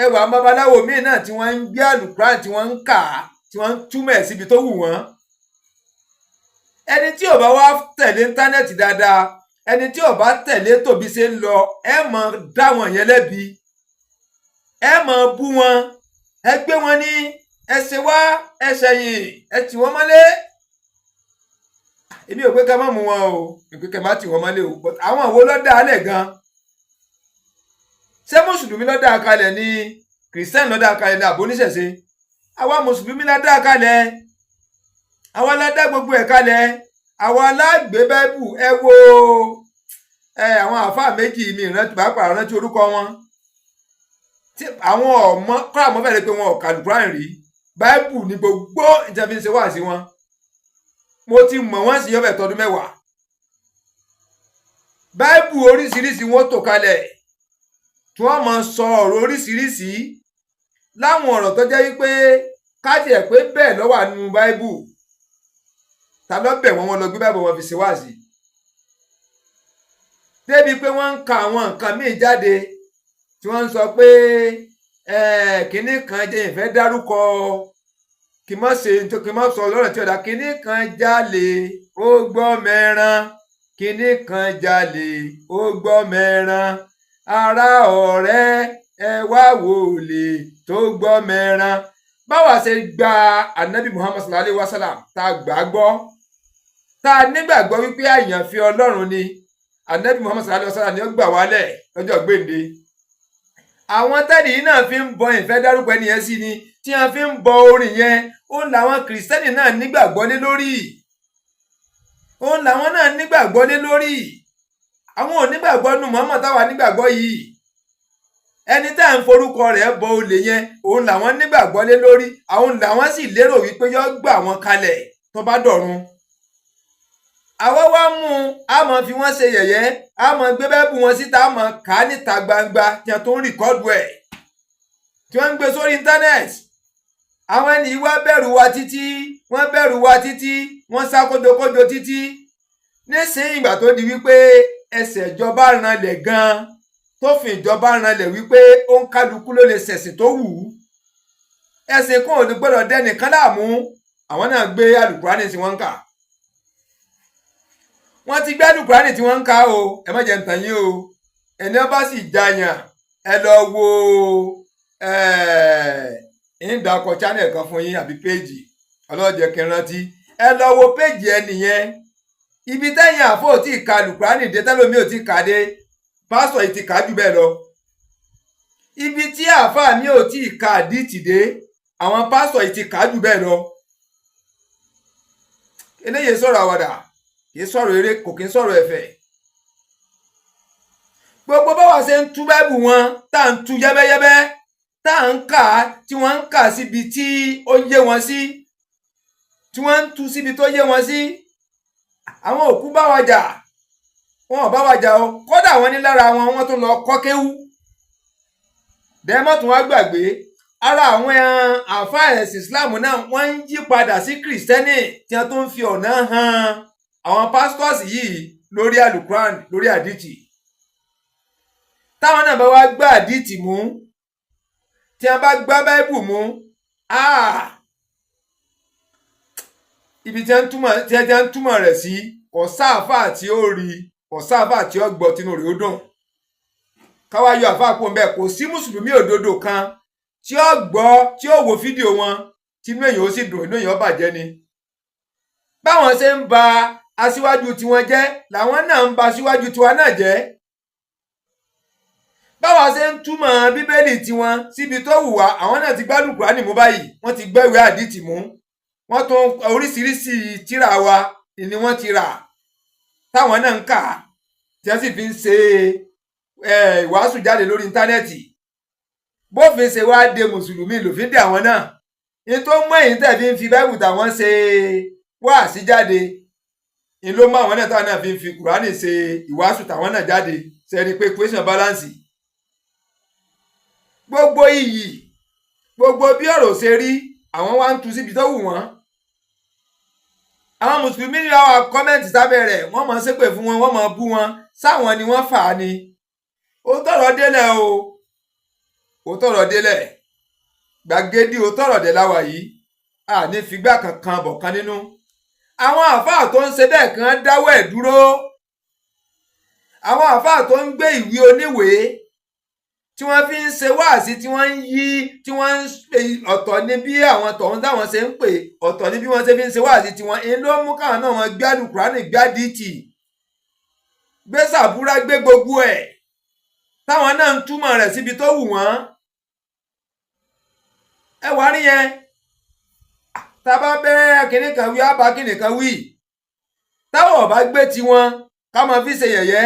Speaker 1: ẹ wo àwọn babaláwo míì náà tí wọ́n ń gbé Alukuran, tí wọ́n ń kà á, tí wọ́n ń túmọ̀ ẹ̀ síbi tó wù wọ́n. Ẹni tí ò bá wá tẹ̀lé íńtánẹ́ẹ̀tì dáadáa, ẹni tí ò bá tẹ̀lé tòbí ṣe ń lọ, ẹ mọ̀ dá wọn yẹn lẹ́bi, ẹ mọ̀ bú wọn, ẹ gbé wọn ní ẹ ṣe wá, ẹ ṣẹ̀yìn, ẹ tì wọ́n mọ́lé. Èmi ò pé ká má mú wọn o, ò pé ká má tì wọ́n mọ́lé o, but àwọn wo ló dá a lẹ̀ gan? Ṣé Mùsùlùmí ló dá a kalẹ̀ ní, Kìrìsìtẹ́nì ló dá a kalẹ̀ ní, àbí oníṣẹ̀ṣe? Àwa Mùsùlùmí la dá a kalẹ̀, àwa la dá gbogbo ẹ̀ kalẹ̀, àwa la gbé Báíbù. Ẹ wo ẹ àwọn àáfàá méjì mi ìrántí, pàápàá rántí orúkọ wọn, tí àwọn ọmọ kọ́ àmọ́ fẹ́rẹ̀ pé wọn ò kàlùkùránì rí, Báíbù ní gbogbo ìjọba fi ń ṣe wá sí wọn. Mo ti mọ̀ wọ́n sì yọ̀bẹ̀ tọdún 10. Báíbù oríṣiríṣi wọn tò kalẹ̀, tí wọ́n máa sọ ọ̀rọ̀ oríṣiríṣi, láwọn ọ̀rọ̀ tó jẹ́ wípé káàdì ẹ̀ pé bẹ́ẹ̀ ló wà nínú Báíbù. Ta ló bẹ̀ wọ́n? Wọ́n lọ gbé Báíbù, wọn fi ṣe wáàsí, débi pé wọ́n ń ka àwọn nǹkan míì jáde tí wọ́n ń sọ pé kínní kan jẹ́ ìfẹ́ dárúkọ, kí má ṣe, kí má sọ lọ́rọ̀ tí ọ̀dà. Kínní kan jalè, ó gbọ́ mẹ́ràn. Kínní kan jalè, ó gbọ́ mẹ́ràn. Ará ọ̀rẹ́, ẹ wá wò lè tó gbọ́ mẹ́ràn. Báwa ṣe gba Anabi Muhammad sallallahu alayhi wa sallam, tá a gbà á gbọ́, tá a nígbàgbọ́ wípé àyànfẹ́ Ọlọ́run ni Anabi Muhammad sallallahu alayhi wa sallam, ni ó gbà wálẹ̀ lọ́jọ́ gbèǹde. Àwọn tẹ́lẹ̀ yìí náà fi ń bọ, ìfẹ́ dárúkọ ẹni yẹn sí ni, tí wọ́n fi ń bọ orin yẹn, ó làwọn Kìrìsìtẹ́nì náà nígbàgbọ́ lé lórí, ó làwọn náà nígbàgbọ́ lé lórí. Àwọn ò nígbàgbọ́ nu Muhammad táwa nígbàgbọ́ yìí. Ẹni tá à ń forúkọ rẹ̀ bọ olè yẹn, òun làwọn nígbàgbọ́ lé lórí. Àwọn làwọn sì lérò wípé yọ gbà wọn kalẹ̀ tó bá dọ̀run. Àwa wá mú un, a máa fi wọ́n ṣe yẹ̀yẹ́, a máa gbé bẹ́ẹ̀bù wọn síta, a máa kà á níta gbangba, tí wọ́n tó ń record ẹ̀, tí wọ́n ń gbé sórí íńtánẹ́ẹ̀tì. Àwọn ẹni yìí wá bẹ̀rù wa títí, wọ́n bẹ̀rù wa títí, wọ́n sá kójókójó títí. Nísìnyí, ìgbà tó di wípé ẹsẹ̀ ìjọba ranlẹ̀ gan-an, tófin ìjọba ranlẹ̀ wípé ó ń kálukú ló lè ṣẹ̀sìn tó wù ú, ẹ̀sìn kan ò ní gbọ́dọ̀ dẹ́nìkan láàmú, àwọn náà gbé Àlùkùránì tí wọ́n ń kà. Wọ́n ti gbé Àlùkùránì tí wọ́n ń kà o. Ẹ má jẹ́ ń tàn yín o. Ẹni ọba sì jayàn, ẹ lọ wo ẹ ń dakọ̀ channel kan fún yín àbí page, ọlọ́jẹ̀ kí n rántí. Ẹ lọ wo page ẹnìyẹn, ibi tẹ́yìn àfọ̀ tí ì ka Àlùkùránì dé, tẹ́lómi ò tí ì kà dé, pásítọ̀ yìí ti kà á jù bẹ́ẹ̀ lọ. Ibi tí àáfàá mi ò tí ì ka àdìtì dé, àwọn pásítọ̀ yìí ti kà á jù bẹ́ẹ̀ lọ. Eléyìí sọ̀rọ̀ àwàdà, kì í sọ̀rọ̀ eré, kò kì í sọ̀rọ̀ ẹ̀fẹ̀. Gbogbo báwa ṣe ń tú Báíbù wọn, tá à ń tú yẹ́bẹ́yẹ́bẹ́, tá à ń kà á, tí wọ́n ń kà síbi tí ó yé wọn sí, tí wọ́n ń tú síbi tó yé wọn sí, àwọn òkú bá wa jà, wọn ò bá wa jà o. Kódà wọn ní lára wọn, wọ́n tún lọ kọ́ kéwú dẹ́mọ́tún wá gbàgbé ara àwọn àáfàá ẹ̀sìn Islam náà, wọ́n ń yí padà sí Kìrìsìtẹ́nì, tí wọ́n tún ń fi ọ̀nà hàn àwọn pastors yìí lórí Alukuran, lórí àdìtì. Táwọn náà bá wá gbá àdìtì mú, tí wọ́n bá gbá Báíbù mú, ibi tí wọ́n ń túmọ̀ rẹ̀ sí, kò sáàfà tí ó rí, kò sáàfà tí ó gbọ́ tinú rẹ̀ ó dùn. Káwá yọ àfáà kó ń bẹ́ẹ̀, kò sí Mùsùlùmí òdodo kan tí ó gbọ́, tí ó wo fídíò wọn, tínú èèyàn ó sì dùn. Inú èèyàn ó bàjẹ́ ni. Báwọn ṣe ń ba aṣíwájú tiwọn jẹ́ làwọn náà ń ba aṣíwájú tiwa náà jẹ́. Báwa ṣe ń túmọ̀ Bíbélì tiwọn síbi tó wù wá, àwọn náà ti gbádùn Kùránì mú báyìí, wọ́n ti gbẹ́wèé àdìtì mú. Wọ́n tún oríṣiríṣi tírà wa ni wọ́n ti rà táwọn náà ń kà, tí wọ́n sì fi ń ṣe ìwàásù jáde lórí íńtánẹ́ẹ̀tì. Bófin ṣe wá de mùsùlùmí, lòfin dé àwọn náà ní tó mú ẹ̀yìn tẹ̀ fi ń fi báìbù táwọn ṣe wáàsí jáde ní ló mú àwọn náà táwọn náà fi ń fi kùránì ṣe ìwàásù táwọn náà jáde. Ṣe ni pé question balance gbogbo iyì, gbogbo bí ọ̀rọ̀ ṣe rí, àwọn wá ń tu síbi tó wù wọ́n. Àwọn mùsùlùmí ní àwọn comment sábẹ́ rẹ̀, wọ́n máa ṣépè fún wọn, wọ́n máa bú wọn. Sáwọn ni wọ́n fà á ni. Ó tọ̀rọ̀ délẹ̀ o, ó tọ̀rọ̀ délẹ̀. Gbàgede ó tọ̀rọ̀ dé láwa yìí, a ní figbá kankan bọ̀ kan nínú. Àwọn àáfàá tó ń ṣe bẹ́ẹ̀ kan dáwọ́ ẹ̀ dúró. Àwọn àáfàá tó ń gbé ìwé oníwèé tí wọ́n fi ń ṣe wáàsí, tí wọ́n ń yí, tí wọ́n ń pè, ọ̀tọ̀ ní bí àwọn tọ̀hún táwọn ṣe ń pè, ọ̀tọ̀ ní bí wọ́n ṣe fi ń ṣe wáàsí tiwọn. Ń ló mú káwọn náà wọn gbé àlùkùránì, gbé àdìtì, gbé sàbúrà, gbé gbogbo ẹ̀, táwọn náà ń túmọ̀ rẹ̀ síbi tó wù wọ́n. Ẹ wá rí yẹn, tá a bá bẹ́ kinní kan wí, á bá kinní kan wí. Táwọn ọba gbé tiwọn ká máa fi ṣe yẹ̀yẹ́,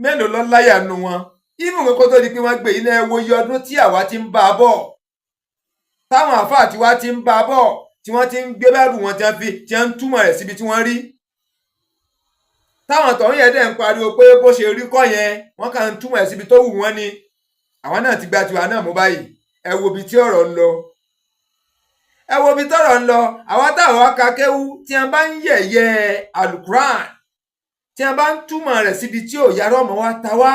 Speaker 1: mélòó lọ láyà nu wọn? Even kó tó di pé wọ́n gbé iná, ẹ wo iye ọdún tí àwa ti ń bá a bọ̀, táwọn àáfàá tiwa ti ń bá a bọ̀, tí wọ́n ti ń gbé báàbù wọn, tí wọ́n fi tí wọ́n ń túmọ̀ rẹ̀ síbi tí wọ́n rí, táwọn tọ̀hún yẹn dẹ̀ ń pariwo pé bó ṣe rí kọ́ yẹn, wọ́n kàn ń túmọ̀ ẹ̀ síbi tó wù wọ́n ni. Àwọn náà ti gba tiwa náà mú báyìí. Ẹ wo ibi tí ọ̀rọ̀ ń lọ, ẹ wo ibi tọ́rọ̀ ń lọ. Àwa táwọn aka kéwú, tí wọ́n bá ń yẹ̀yẹ́ alukuran, tí wọ́n bá ń túmọ̀ rẹ̀ síbi tí ò yára, ọmọ wa ta wá,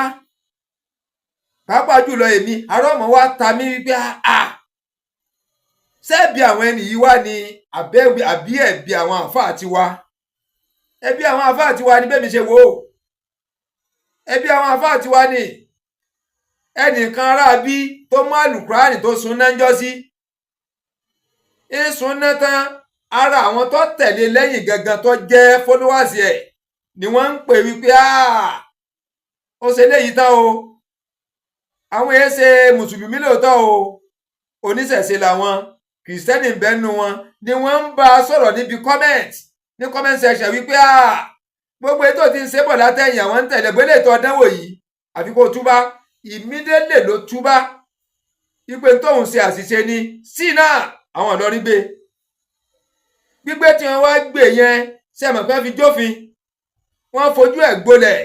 Speaker 1: pàápàá jùlọ èmi, ará ọmọ wa ta mí wípé a sẹ́ẹ̀bi àwọn ẹni yìí wá ní àbí ẹ̀bi àwọn àáfàá tiwa? Ẹ̀bi àwọn àáfàá tiwa ni. Bẹ́ẹ̀ mi ṣe wò ó, ẹ̀bi àwọn àáfàá tiwa ni. Ẹnìkan ará bí tó mú àlùkùránì tó sun náà ń jọ́ sí ń sun náà tán, ara àwọn tó tẹ̀lé lẹ́yìn gangan tó jẹ́ followers ẹ̀ ni wọ́n ń pè wípé ó ṣe léyìí tán o, àwọn èé ṣe mùsùlùmí lóòótọ́ o, oníṣẹ̀ṣe làwọn, kìrìsìtẹ́nì ń bẹ́nu wọn, ni wọ́n ń bá a sọ̀rọ̀ níbi comment, ní comment section, wípé gbogbo ètò tí ń ṣe bọ̀ látẹ̀yìn, àwọn ń tẹ̀lé gbélé ètò ọ̀dánwò yìí, àfi kó túbá. Immediately ló túbá wípé tóun ṣe àṣìṣe ni. Sí náà àwọn Ìlọrin gbé gbígbé tí wọ́n wá gbé yẹn, ṣe mọ̀ pé wọ́n fi jófin, wọ́n fojú ẹ̀ gbolẹ̀,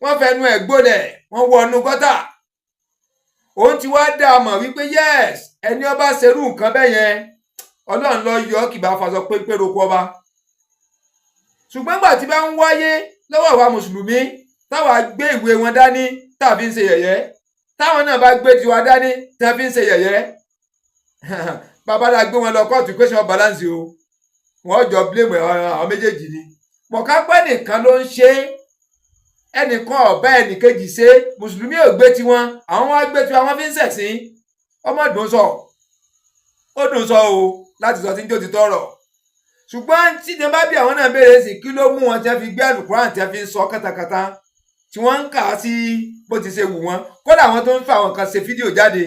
Speaker 1: wọ́n fẹnu ẹ̀ gbolẹ̀, wọ́n wọnú gọ́tà. Òun ti wá dá a mọ̀ wípé yes, ẹni ọba ṣerú nǹkan bẹ́ẹ̀ yẹn, Ọlọ́run lọ yọ ọ́, kì bá faṣọ pépé roko ọba. Ṣùgbọ́n gbà tí bá ń wáyé lọ́wọ́ àwa mùsùlùmí, táwa gbé ìwé wọn dání tá a fi ń ṣe yẹ̀yẹ́, táwọn náà bá gbé tiwa dání tá a fi ń ṣe yẹ̀yẹ́, bàbá dá gbé wọn lọ kóòtù, question of balance o, wọ́n jọ blame àwọn méjèèjì ni. Mọ̀kápẹ́ nìkan ló ń ṣe é, ẹnìkan ọ̀bá ẹnìkejì ṣe. Mùsùlùmí ò gbé tiwọn, àwọn wá gbé tiwọn, àwọn fi ń ṣẹ̀sín. Ọmọ dùn sọ, ó dùn sọ o láti sọ tí ń jó ti tọrọ. Ṣùgbọ́n tí ìjọba bí àwọn náà béèrè sí, kí ló mú wọn tí wọ́n fi gbé àlùkùránì, tí wọ́n fi ń sọ kátàkátà, tí wọ́n ń kà á sí bó ti ṣe wù wọ́n? Kódà àwọn tó ń fa àwọn kan ṣe fídíò jáde,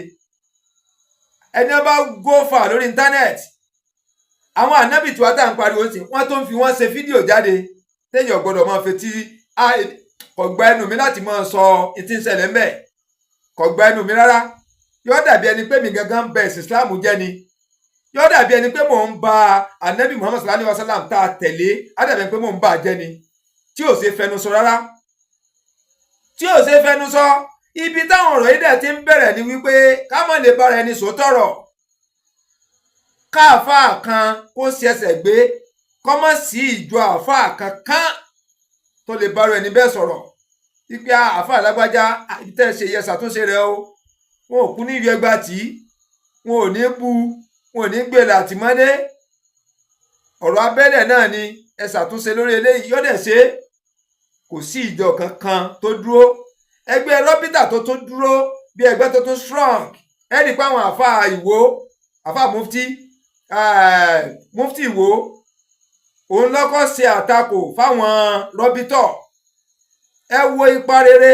Speaker 1: ẹni wọ́n bá go far lórí íńtánẹ́ẹ̀tì, àwọn ànábì tí wọ́n tà ń pariwo sí, wọ́n tó ń fi wọ́n ṣe fídíò jáde, téèyàn gbọ́dọ̀ máa fetí. Kò gba ẹnu mi láti máa sọ ìtí ń ṣẹlẹ̀ ńbẹ̀, kò gba ẹnu mi rárá. Yóò dàbí ẹni pé mi gangan ń bẹ ẹ̀sìn Islam jẹ́ ni, yóò dàbí ẹni pé mò ń ba anabi Muhammad sallallahu alayhi wa sallam tá a tẹ̀lé, á dàbí ẹni pé mò ń bà á jẹ́ ni, tí ò ṣe fẹnu sọ rárá, tí ò ṣe fẹnu sọ. Ibi táwọn ọ̀rọ̀ yìí dẹ̀ ti ń bẹ̀rẹ̀ ni wípé ká má lè bára ẹni sòótọ́rọ̀, káàfáà kan kó ṣe ẹsẹ̀ gbé, kọ́mọ̀ sí ìjọ àáfàá kankan tó lè bára ẹni bẹ́ẹ̀ sọ̀rọ̀ wípé àáfàá lágbájá, ibi tẹ́ ẹ ṣe yẹ, ṣàtúnṣe rẹ o. Wọn ò kú ní ìlú ẹgbàá tí wọn ò ní bu, wọn ò ní gbé làtìmọ́lé. Ọ̀rọ̀ abẹ́lẹ̀ náà ni, ẹ ṣàtúnṣe lórí eléyìí, yọ́dẹ̀ ṣe. Kò sí ìjọ kankan tó dúró, ẹgbẹ́ rọ́bìtà tó tún dúró bí ẹgbẹ́ tó tún strong. Ẹ rí i pé àwọn àáfàá Ìwó, àáfàá mufti Ìwó, òun lọ́kọ́ ṣe àtakò fáwọn rọ́bìtọ̀. Ẹ wo ipa rere,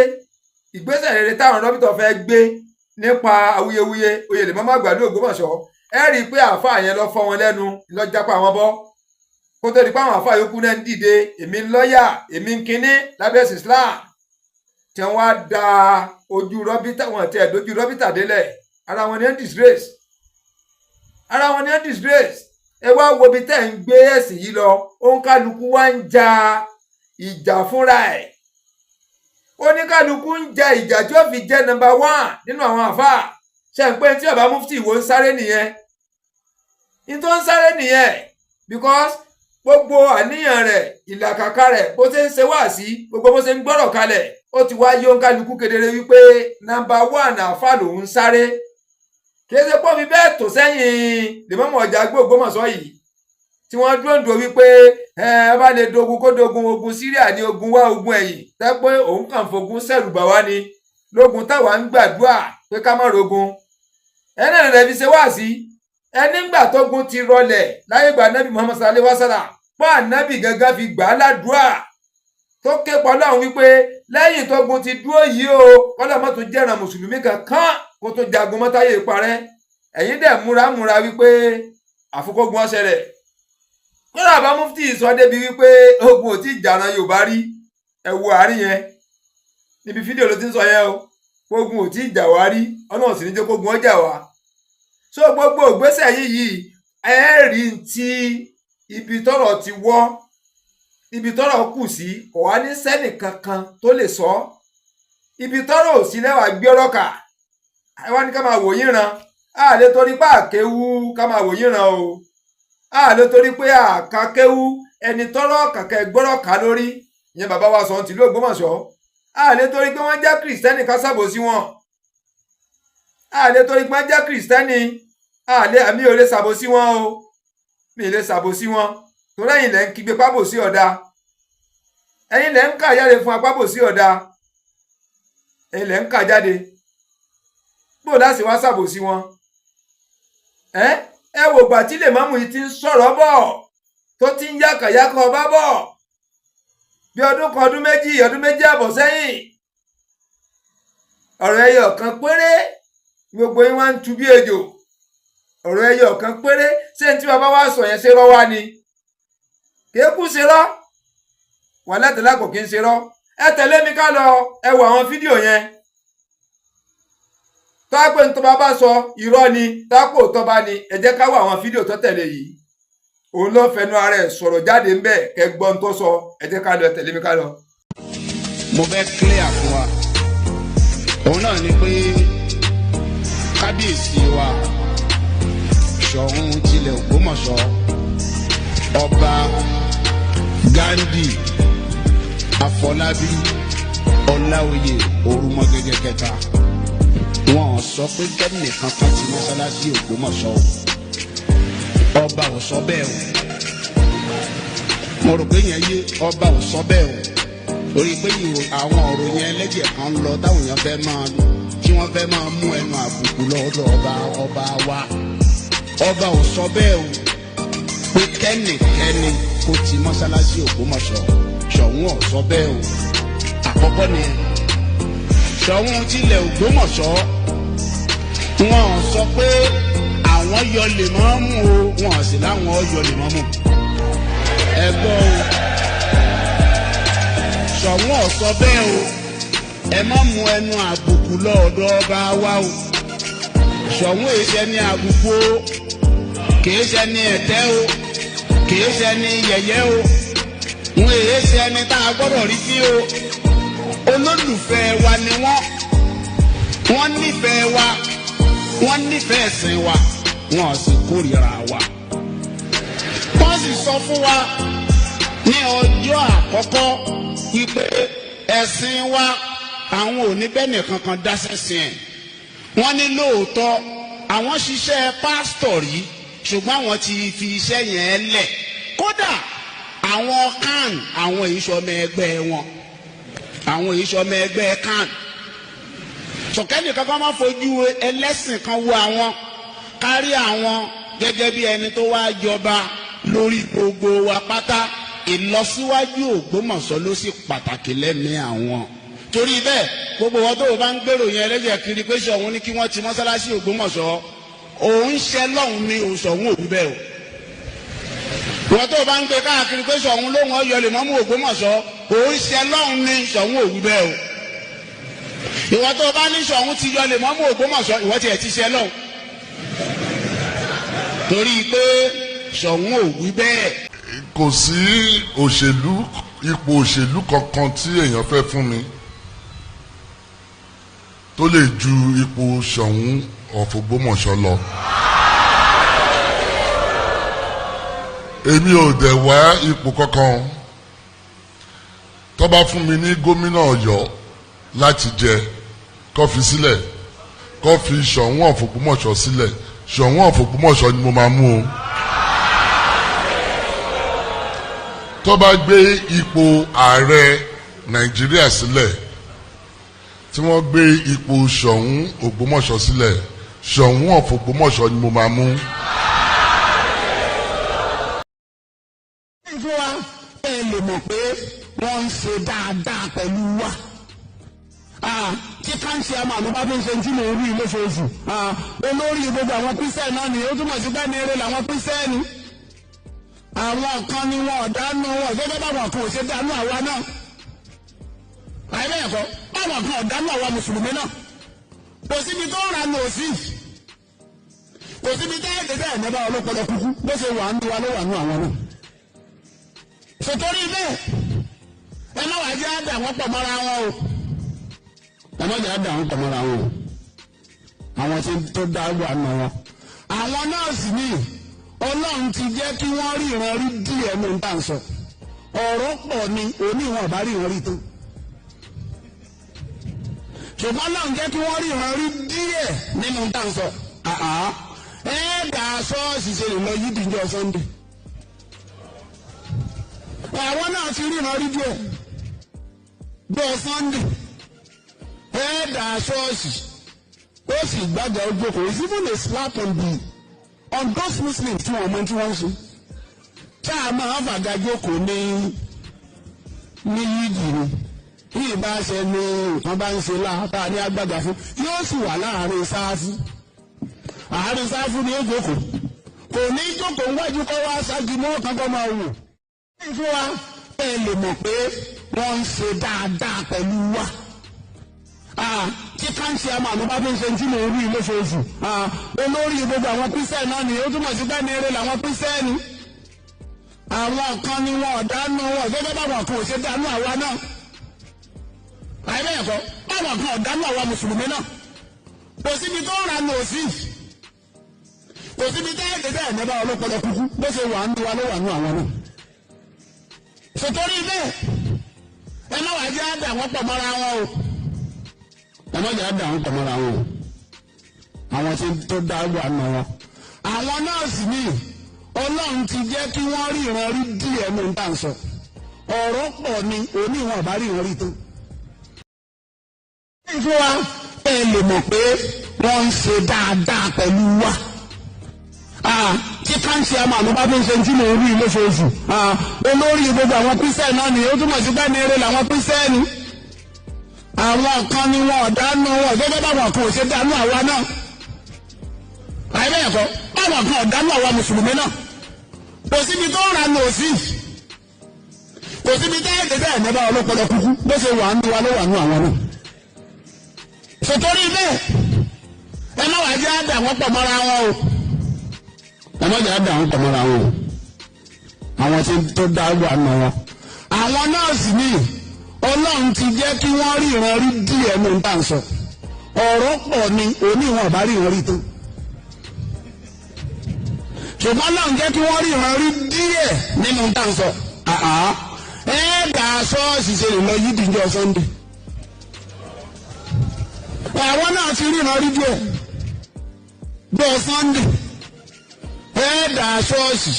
Speaker 1: ìgbésẹ̀ rere táwọn rọ́bìtọ̀ fẹ́ gbé nípa awuyewuye oyè lè mọ́mọ́ àgbàdo Ògbómọ̀ṣọ́. Ẹ rí i pé àáfàá yẹn lọ fọ́ wọn lẹ́nu, lọ jápá wọn bọ́, kó tó di pé àwọn àáfàá yòókù náà ń dìde, èmi ń lọ́ọ̀yà, èmi ń kinní lábẹ́ ẹ̀sìn Islam, tí wọ́n á da ojú rọ́bítà wọn àti ẹ̀dójú rọ́bítà délẹ̀. Ara wọn ni ẹ̀ ń disgrace, ara wọn ni ẹ̀ ń disgrace. Ẹ wá wo ibi tẹ́ ń gbé ẹ̀sìn yìí lọ. Òǹkálukú wá ń ja ìjà fúnra ẹ̀, oníkálukú ń ja ìjà tí ó fi jẹ́ number one nínú àwọn àfáà. Ṣe ń pé tí bàbá mufti Ìwó ń sáré nìyẹn, ní tó ń sáré nìyẹn, because gbogbo àníyàn rẹ̀, ìlàkàkà rẹ̀, bó ṣe ń ṣe wáàsí, gbogbo bó ṣe ń gbọ́rọ̀ kalẹ̀, ó ti wá yí òǹkálukú kedere wípé number one àfáà lòún ń sáré. Kì í ṣe pọ́ fi bẹ́ẹ̀ tó sẹ́yìn lèmọ́mù ọjà gbé Ògbómọ̀ṣọ́ yìí tí wọ́n dúró ń dúró wípé ẹ bá lè dogun kó dogun, ogun Syria ní ogun wá, ogun ẹ̀yìn tẹ́ pé òun kàn fogun sẹ̀rù bà wá ni, lógun táwa ń gbàdúrà pé ká má rogun. Ẹ náà rẹ̀ fi ṣe wá sí ẹ nígbà tógun ti rọlẹ̀ láyé gbà nábì Muhammad sallallahu alaihi wasallam, pọ́ ànábì gangan fi gbà á ládùúà tó ké pọ̀ lọ́hùn wípé lẹ́yìn tógun ti dúró yìí o, kọ́lá má tún jẹ́ràn mùsùlùmí kankan kó tó jagun mọ́táyé parẹ́. Ẹ̀yin dẹ̀ múra múra wípé àfikógun ọ̀ṣẹ̀lẹ̀. Kódà bá mufti sọ débi wípé ogun ò tí ì jàrán Yorùbá rí. Ẹ wo àárín yẹn níbi fídíò ló ti ń sọ yẹn o, ogun ò tí ì jà wá rí, Ọlọ́run sì ní jẹ́ kógun ọjà wá. So gbogbo ìgbésẹ̀ yìí, ẹ rí ti ibi tọ́rọ̀ ti wọ́, ibi tọ́rọ̀ kù sí, kò wá ní sẹ́nì kankan tó lè sọ ibi tọ́rọ̀ ò sí lẹ́wà gbé ọ̀rọ̀ kà. Ẹ wá ní ká máa wò yín ran. A lè torí pé àkéwú ká máa wò yín ran o, a lè torí pé àkàkéwú ẹni tọ́rọ̀ kàkẹ́ gbọ́rọ̀ ká lórí ìyẹn bàbá wa sọ tìlú Ògbómọ̀ṣọ́. A lè torí pé wọ́n jẹ́ Kìrìsìtẹ́nì ká ṣàbòsí wọn. A lè torí pé wọ́n jẹ́ Kìrìsìtẹ́nì, a lè àmì ò lè ṣàbòsí wọn o, mi lè ṣàbòsí wọn, torí ẹ̀yin lẹ́ ń kígbe pábòsí ọ̀dà, ẹ̀yin lẹ́ ń kà jáde fún apábòsí ọ̀dà, ẹ̀yin lẹ́ ń kà jáde. Bó láti wá ṣàbòsí wọn? Ẹ ẹ wò gbà tí lèmọ́mù yìí ti ń sọ̀rọ̀ bọ̀, tó ti ń yàkàyàkà ọba bọ̀ bí ọdún kan, ọdún méjì, ọdún méjì àbọ̀ sẹ́yìn. Ọ̀rọ̀ ẹyọ kan péré, gbogbo yín wá ń tu bí ejò. Ọ̀rọ̀ ẹyọ kan péré, ṣé ní tí bàbá wa sọ yẹn ṣe rọ́ wá ni? Kéékù ṣe rọ́ wà látẹ̀lá, kò kí ń ṣe rọ́. Ẹ tẹ̀lé mi ká lọ, ẹ wo àwọn fídíò yẹn. Tọ́pẹ́ ní tó bá bá sọ irọ́ ni, tápò tó bá ní, ẹ jẹ́ ká wo àwọn fídíò tó tẹ̀lé yìí. Òun ló fẹnu ara ẹ̀ sọ̀rọ̀ jáde ńbẹ̀, kẹ́ gbọ́n tó sọ. Ẹ jẹ́ ká lọ, ẹ tẹ̀lé mi ká lọ.
Speaker 2: Mo fẹ́ clear fún wa, òun náà ni pé kábíyèsí wa Ṣọ̀ún tilẹ̀ Ògbómọ̀ṣọ́, Ọba Ghandi Afọlábí Ọláoyè Orúmọgẹ́gẹ́ kẹta, wọn sọ pé kẹ́nìkan kan ti mọ́sálásí Ògbómọ̀ṣọ́ o. Ọba ò sọ bẹ́ẹ̀ o. Mo rò pé yẹn yé. Ọba ò sọ bẹ́ẹ̀ o, torí pé àwọn ọ̀rọ̀ yẹn ẹlẹ́jẹ̀ kan ń lọ táwọn èèyàn fẹ́ máa tí wọ́n fẹ́ máa mú ẹnu àbùkù lọ́dọ̀ ọba. Ọba wa, ọba ò sọ bẹ́ẹ̀ o, pé kẹ́nìkẹ́ni kó ti mọ́sálásí Ògbómọ̀ṣọ́. Ṣọ̀ún ò sọ bẹ́ẹ̀ o. Àkọ́kọ́ ni Ṣọ̀ún tilẹ̀ Ògbómọ̀ṣọ́, wọn ò sọ pé àwọn yọ lèmọ́mù o, wọn ò sì láwọn yọ lèmọ́mù. Ẹ gbọ́ o, Ṣọ̀ún ò sọ bẹ́ẹ̀ o. Ẹ má mú ẹnu àbùkù lọ́ọ̀dọ̀ ọba wa o. Ṣọ̀ún èyí ṣe ní àbùkù o, kìí ṣe ní ẹ̀tẹ́ o, kìí ṣe ní yẹ̀yẹ́ o, wọn èyí ṣe ẹni tá a gbọ́dọ̀ rí sí o. Olólùfẹ́ wa ni wọ́n, wọ́n nífẹ̀ẹ́ wa, wọ́n nífẹ̀ẹ́ ẹ̀sìn wa, wọ́n sì kórìíra wa. Wọ́n sì sọ fún wa ní ọjọ́ àkọ́kọ́ wípé ẹ̀sìn wa, àwọn ò ní bẹ́ẹ̀ nìkan kan dá sẹ́sìn ẹ̀. Wọ́n ní lóòótọ́ àwọn ṣiṣẹ́ pásítọ̀ rí, ṣùgbọ́n àwọn ti fi iṣẹ́ yẹn lẹ̀. Kódà àwọn kan, àwọn ìṣọmọ ẹgbẹ́ wọn, àwọn ìṣọmọ ẹgbẹ́ kan sọ̀kẹ́nì kankan máa fojú ẹlẹ́sìn kan wo àwọn, kárí àwọn gẹ́gẹ́ bí ẹni tó wá jọba lórí gbogbo wa pátá. Ìlọsíwájú Ògbómọ̀ṣọ́ ló sì pàtàkì lẹ́mìí àwọn. Torí bẹ́ẹ̀, gbogbo wọn tó o bá ń gbèrò yẹn ẹlẹ́jẹ̀ kiri pé Ṣọ̀ún ní kí wọ́n ti mọ́sálásí Ògbómọ̀ṣọ́, Òun ṣe lọ́hùn ni òun Ṣọ̀ún òwú bẹ́ẹ̀ o. Ìwọ tó o bá ń gbé káàkiri pé Ṣọ̀ún lóhùn ọyọ lè mọ́mú Ògbómọ̀ṣọ́, òun ṣe lọ́hùn ni Ṣọ̀ún òwú bẹ́ẹ̀ o. Ìwọ tó o bá ní Ṣọ̀ún ti yọ lè mọ́mú Ògbómọ̀ṣọ́, ìwọ tiẹ̀ ti ṣe lọ́hùn. Torí pé Ṣọ̀ún òwú bẹ́ẹ̀.
Speaker 3: Kò sí òṣèlú, ipò òṣèlú kankan tí èèyàn fẹ́ fún mi tó lè ju ipò Ṣọ̀ún of Ògbómọ̀ṣọ́ lọ. Èmi ò dẹ̀ wá ipò kankan. Tó bá fún mi ní gómìnà Ọ̀yọ́ láti jẹ, kó fi sílẹ̀, kó fi Ṣọ̀ún of Ògbómọ̀ṣọ́ sílẹ̀, Ṣọ̀ún of Ògbómọ̀ṣọ́ ni mo máa mú o. Tó bá gbé ipò ààrẹ Nàìjíríà sílẹ̀, tí wọ́n gbé ipò Ṣọ̀ún Ògbómọ̀ṣọ́ sílẹ̀, Ṣọ̀ún of Ògbómọ̀ṣọ́ ni mo máa mú.
Speaker 2: Fún wa ẹ lè mọ̀ pé wọ́n ń ṣe dáadáa pẹ̀lú wa. Tí káńsì àmọ́ àmọ́ bá fi ń ṣe tí mò ń rí lóṣooṣù. Olórí gbogbo àwọn kírísítẹ́nì náà ni ó túmọ̀ sí pé ní eré làwọn kírísítẹ́nì. Àwọn kan ni wọn ọ̀dánù wọn gẹ́gẹ́ báwọn kan ò ṣe dánú àwa náà. Àìbẹ́ẹ̀kọ́ báwọn kan ọ̀dánù àwa mùsùlùmí náà. Kò síbi tó ń ranú òsì. Kò síbi tẹ́ẹ̀dẹ́ bẹ́ẹ̀ ní bá ọlọ́pọlọ kúkú bó ṣe wà nù wa ló wà nù àwọn náà. Sòtórí bẹ́ẹ̀ ẹ má wàá jẹ́ àdà wọn pọ̀ mọ́ra wọn o. Ẹ má jẹ́ àdà wọn pọ̀ mọ́ra wọn o. Àwọn tí tó dá wà nù wọn. Àwọn nọ́ọ̀sì ni Ọlọ́run ti jẹ́ kí wọ́n rí ìran rí díẹ̀ ní níta sọ. Ọ̀rọ̀ pọ̀ ni òní wọn bá rí ìran rí tó. Ṣùgbọ́n Ọlọ́run jẹ́ kí wọ́n rí ìran rí díẹ̀ nínú níta sọ. Ẹ dà ṣọ́ọ̀ṣì ṣe lè lọ yídìí jọ Sunday. Àwọn náà ti ríran rí díẹ̀ bọ́ Sunday ẹ dà ṣọ́ọ̀ṣì ó sì gbàgbà ojú okòó. It's even a slap on the on those Muslims tí wọ́n mọ tí wọ́n ń ṣe. Tá a máa fàgà jókòó ní yídì ni bí ìbá ṣe ni nǹkan bá ń ṣe láta ní agbága fún, yóò sì wà láàrin sáfù. Àárín sáfù ni ó jókòó, kò ní jókòó wájú kọ́ wá ṣáájú mọ́ kankan máa wò. Fún wa ẹ lè mọ̀ pé wọ́n ń ṣe dáadáa pẹ̀lú wa. Tí káńsì àmọ́ àmọ́ bá fi ń ṣe tí mò ń rí lóṣooṣù. Olórí gbogbo àwọn kírísítẹ́nì náà ni ó túmọ̀ sí pé ní eré làwọn kírísítẹ́nì. Àwọn kan ni wọn ọ̀dánù wọn gẹ́gẹ́ báwọn kan ò ṣe dánú àwa náà. Àìbẹ́ẹ̀kọ́ báwọn kan ọ̀dánù àwa mùsùlùmí náà. Kò síbi tó ń ranú òsì. Kò síbi tẹ́ẹ̀dẹ́ bẹ́ẹ̀ ní bá ọlọ́pọlọ kúkú bó ṣe wà nù wa ló wà nù àwọn náà. Sòtórí bẹ́ẹ̀ ẹ má wàá jẹ́ àdà wọn pọ̀ mọ́ra wọn o. Ẹ má jẹ́ àdà wọn pọ̀ mọ́ra wọn o. Àwọn tí tó dá wà nù wọn. Àwọn nọ́ọ̀sì ni Ọlọ́run ti jẹ́ kí wọ́n rí ìran rí díẹ̀ ní níta sọ. Ọ̀rọ̀ pọ̀ ni òní wọn bá rí ìran rí tó. Fún wa ẹ lè mọ̀ pé wọ́n ń ṣe dáadáa pẹ̀lú wa. Tí káńsì àmọ́ àmọ́ bá fi ń ṣe tí mò ń rí lóṣooṣù. Olórí gbogbo àwọn kírísítẹ́nì náà ni ó túmọ̀ sí pé ní eré làwọn kírísítẹ́nì. Àwọn kan ni wọn ọ̀dánù wọn gẹ́gẹ́ báwọn kan ò ṣe dánú àwa náà. Àìbẹ́ẹ̀kọ́ báwọn kan ọ̀dánù àwa mùsùlùmí náà. Kò síbi tó ń ranú òsì. Kò síbi tẹ́ẹ̀dẹ́ bẹ́ẹ̀ ní bá ọlọ́pọlọ kúkú bó ṣe wà nù wa ló wà nù àwọn náà. Sòtórí bẹ́ẹ̀ ẹ má wàá jẹ́ àdà wọn pọ̀ mọ́ra wọn o. Ẹ má jẹ́ àdà wọn pọ̀ mọ́ra wọn o. Àwọn tí tó dá wà nù wọn. Àwọn nọ́ọ̀sì ni Ọlọ́run ti jẹ́ kí wọ́n rí ìran rí díẹ̀ ní níta sọ. Ọ̀rọ̀ pọ̀ ni òní wọn bá rí ìran rí tó. Ṣùgbọ́n Ọlọ́run jẹ́ kí wọ́n rí ìran rí díẹ̀ nínú níta sọ. Ẹ dà ṣọ́ọ̀ṣì ṣe lè lọ yídìí jọ Sunday. Àwọn náà ti rí ìran rí díẹ̀ bọ́ Sunday ẹ dà ṣọ́ọ̀ṣì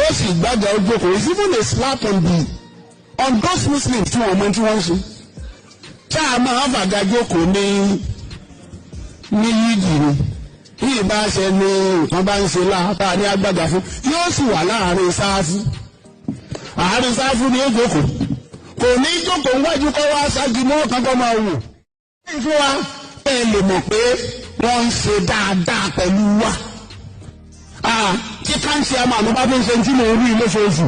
Speaker 2: ó sì gbàgbà ojú okòó. It's even a slap on the on those Muslims tí wọ́n mọ tí wọ́n ń ṣe. Tá a máa fàgà jókòó ní yídì ni bí ìbá ṣe ni nǹkan bá ń ṣe láta ní agbága fún, yóò sì wà láàrin sáfù. Àárín sáfù ni ó jókòó, kò ní jókòó wájú kọ́ wá ṣáájú mọ́ kankan máa wò. Fún wa ẹ lè mọ̀ pé wọ́n ń ṣe dáadáa pẹ̀lú wa. Tí káńsì àmọ́ àlọ́ bá fi ń ṣe tí mò ń rí lóṣooṣù,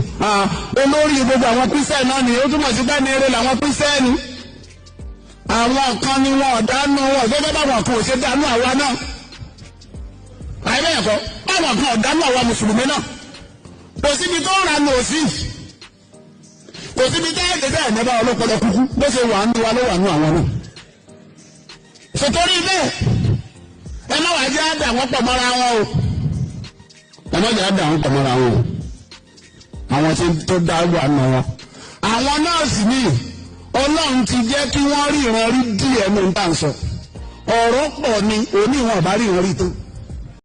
Speaker 2: olórí gbogbo àwọn kírísítẹ́nì náà ni ó túmọ̀ sí bẹ́ẹ̀ ni eré làwọn kírísítẹ́nì. Àwọn kan ni wọn ọ̀dánù wọn gẹ́gẹ́ báwọn kan ò ṣe dánú àwa náà. Àìbẹ́ẹ̀kọ́ báwọn kan ọ̀dánù àwa mùsùlùmí náà. Kò síbi tó ń ranù òsì, kò síbi tẹ́ ẹ̀dẹ̀ bẹ́ẹ̀ ní bá ọlọ́pọlọ kúkú bó ṣe wà nù wa ló wà nù àwọn náà. Sòtórí bẹ́ẹ̀ ẹ má wàá jẹ́ àdà wọ́n pọ̀ mọ́ra wọn o, ẹ má jẹ́ àdà wọ́n pọ̀ mọ́ra wọn o. Àwọn tí tó dá wà nù wọn. Àwọn náà sì ní Ọlọ́run ti jẹ́ kí wọ́n rí ìran rí díẹ̀ ní nǹkan sọ. Ọ̀rọ̀ pọ̀ ni òní wọn bá rí ìran rí tán.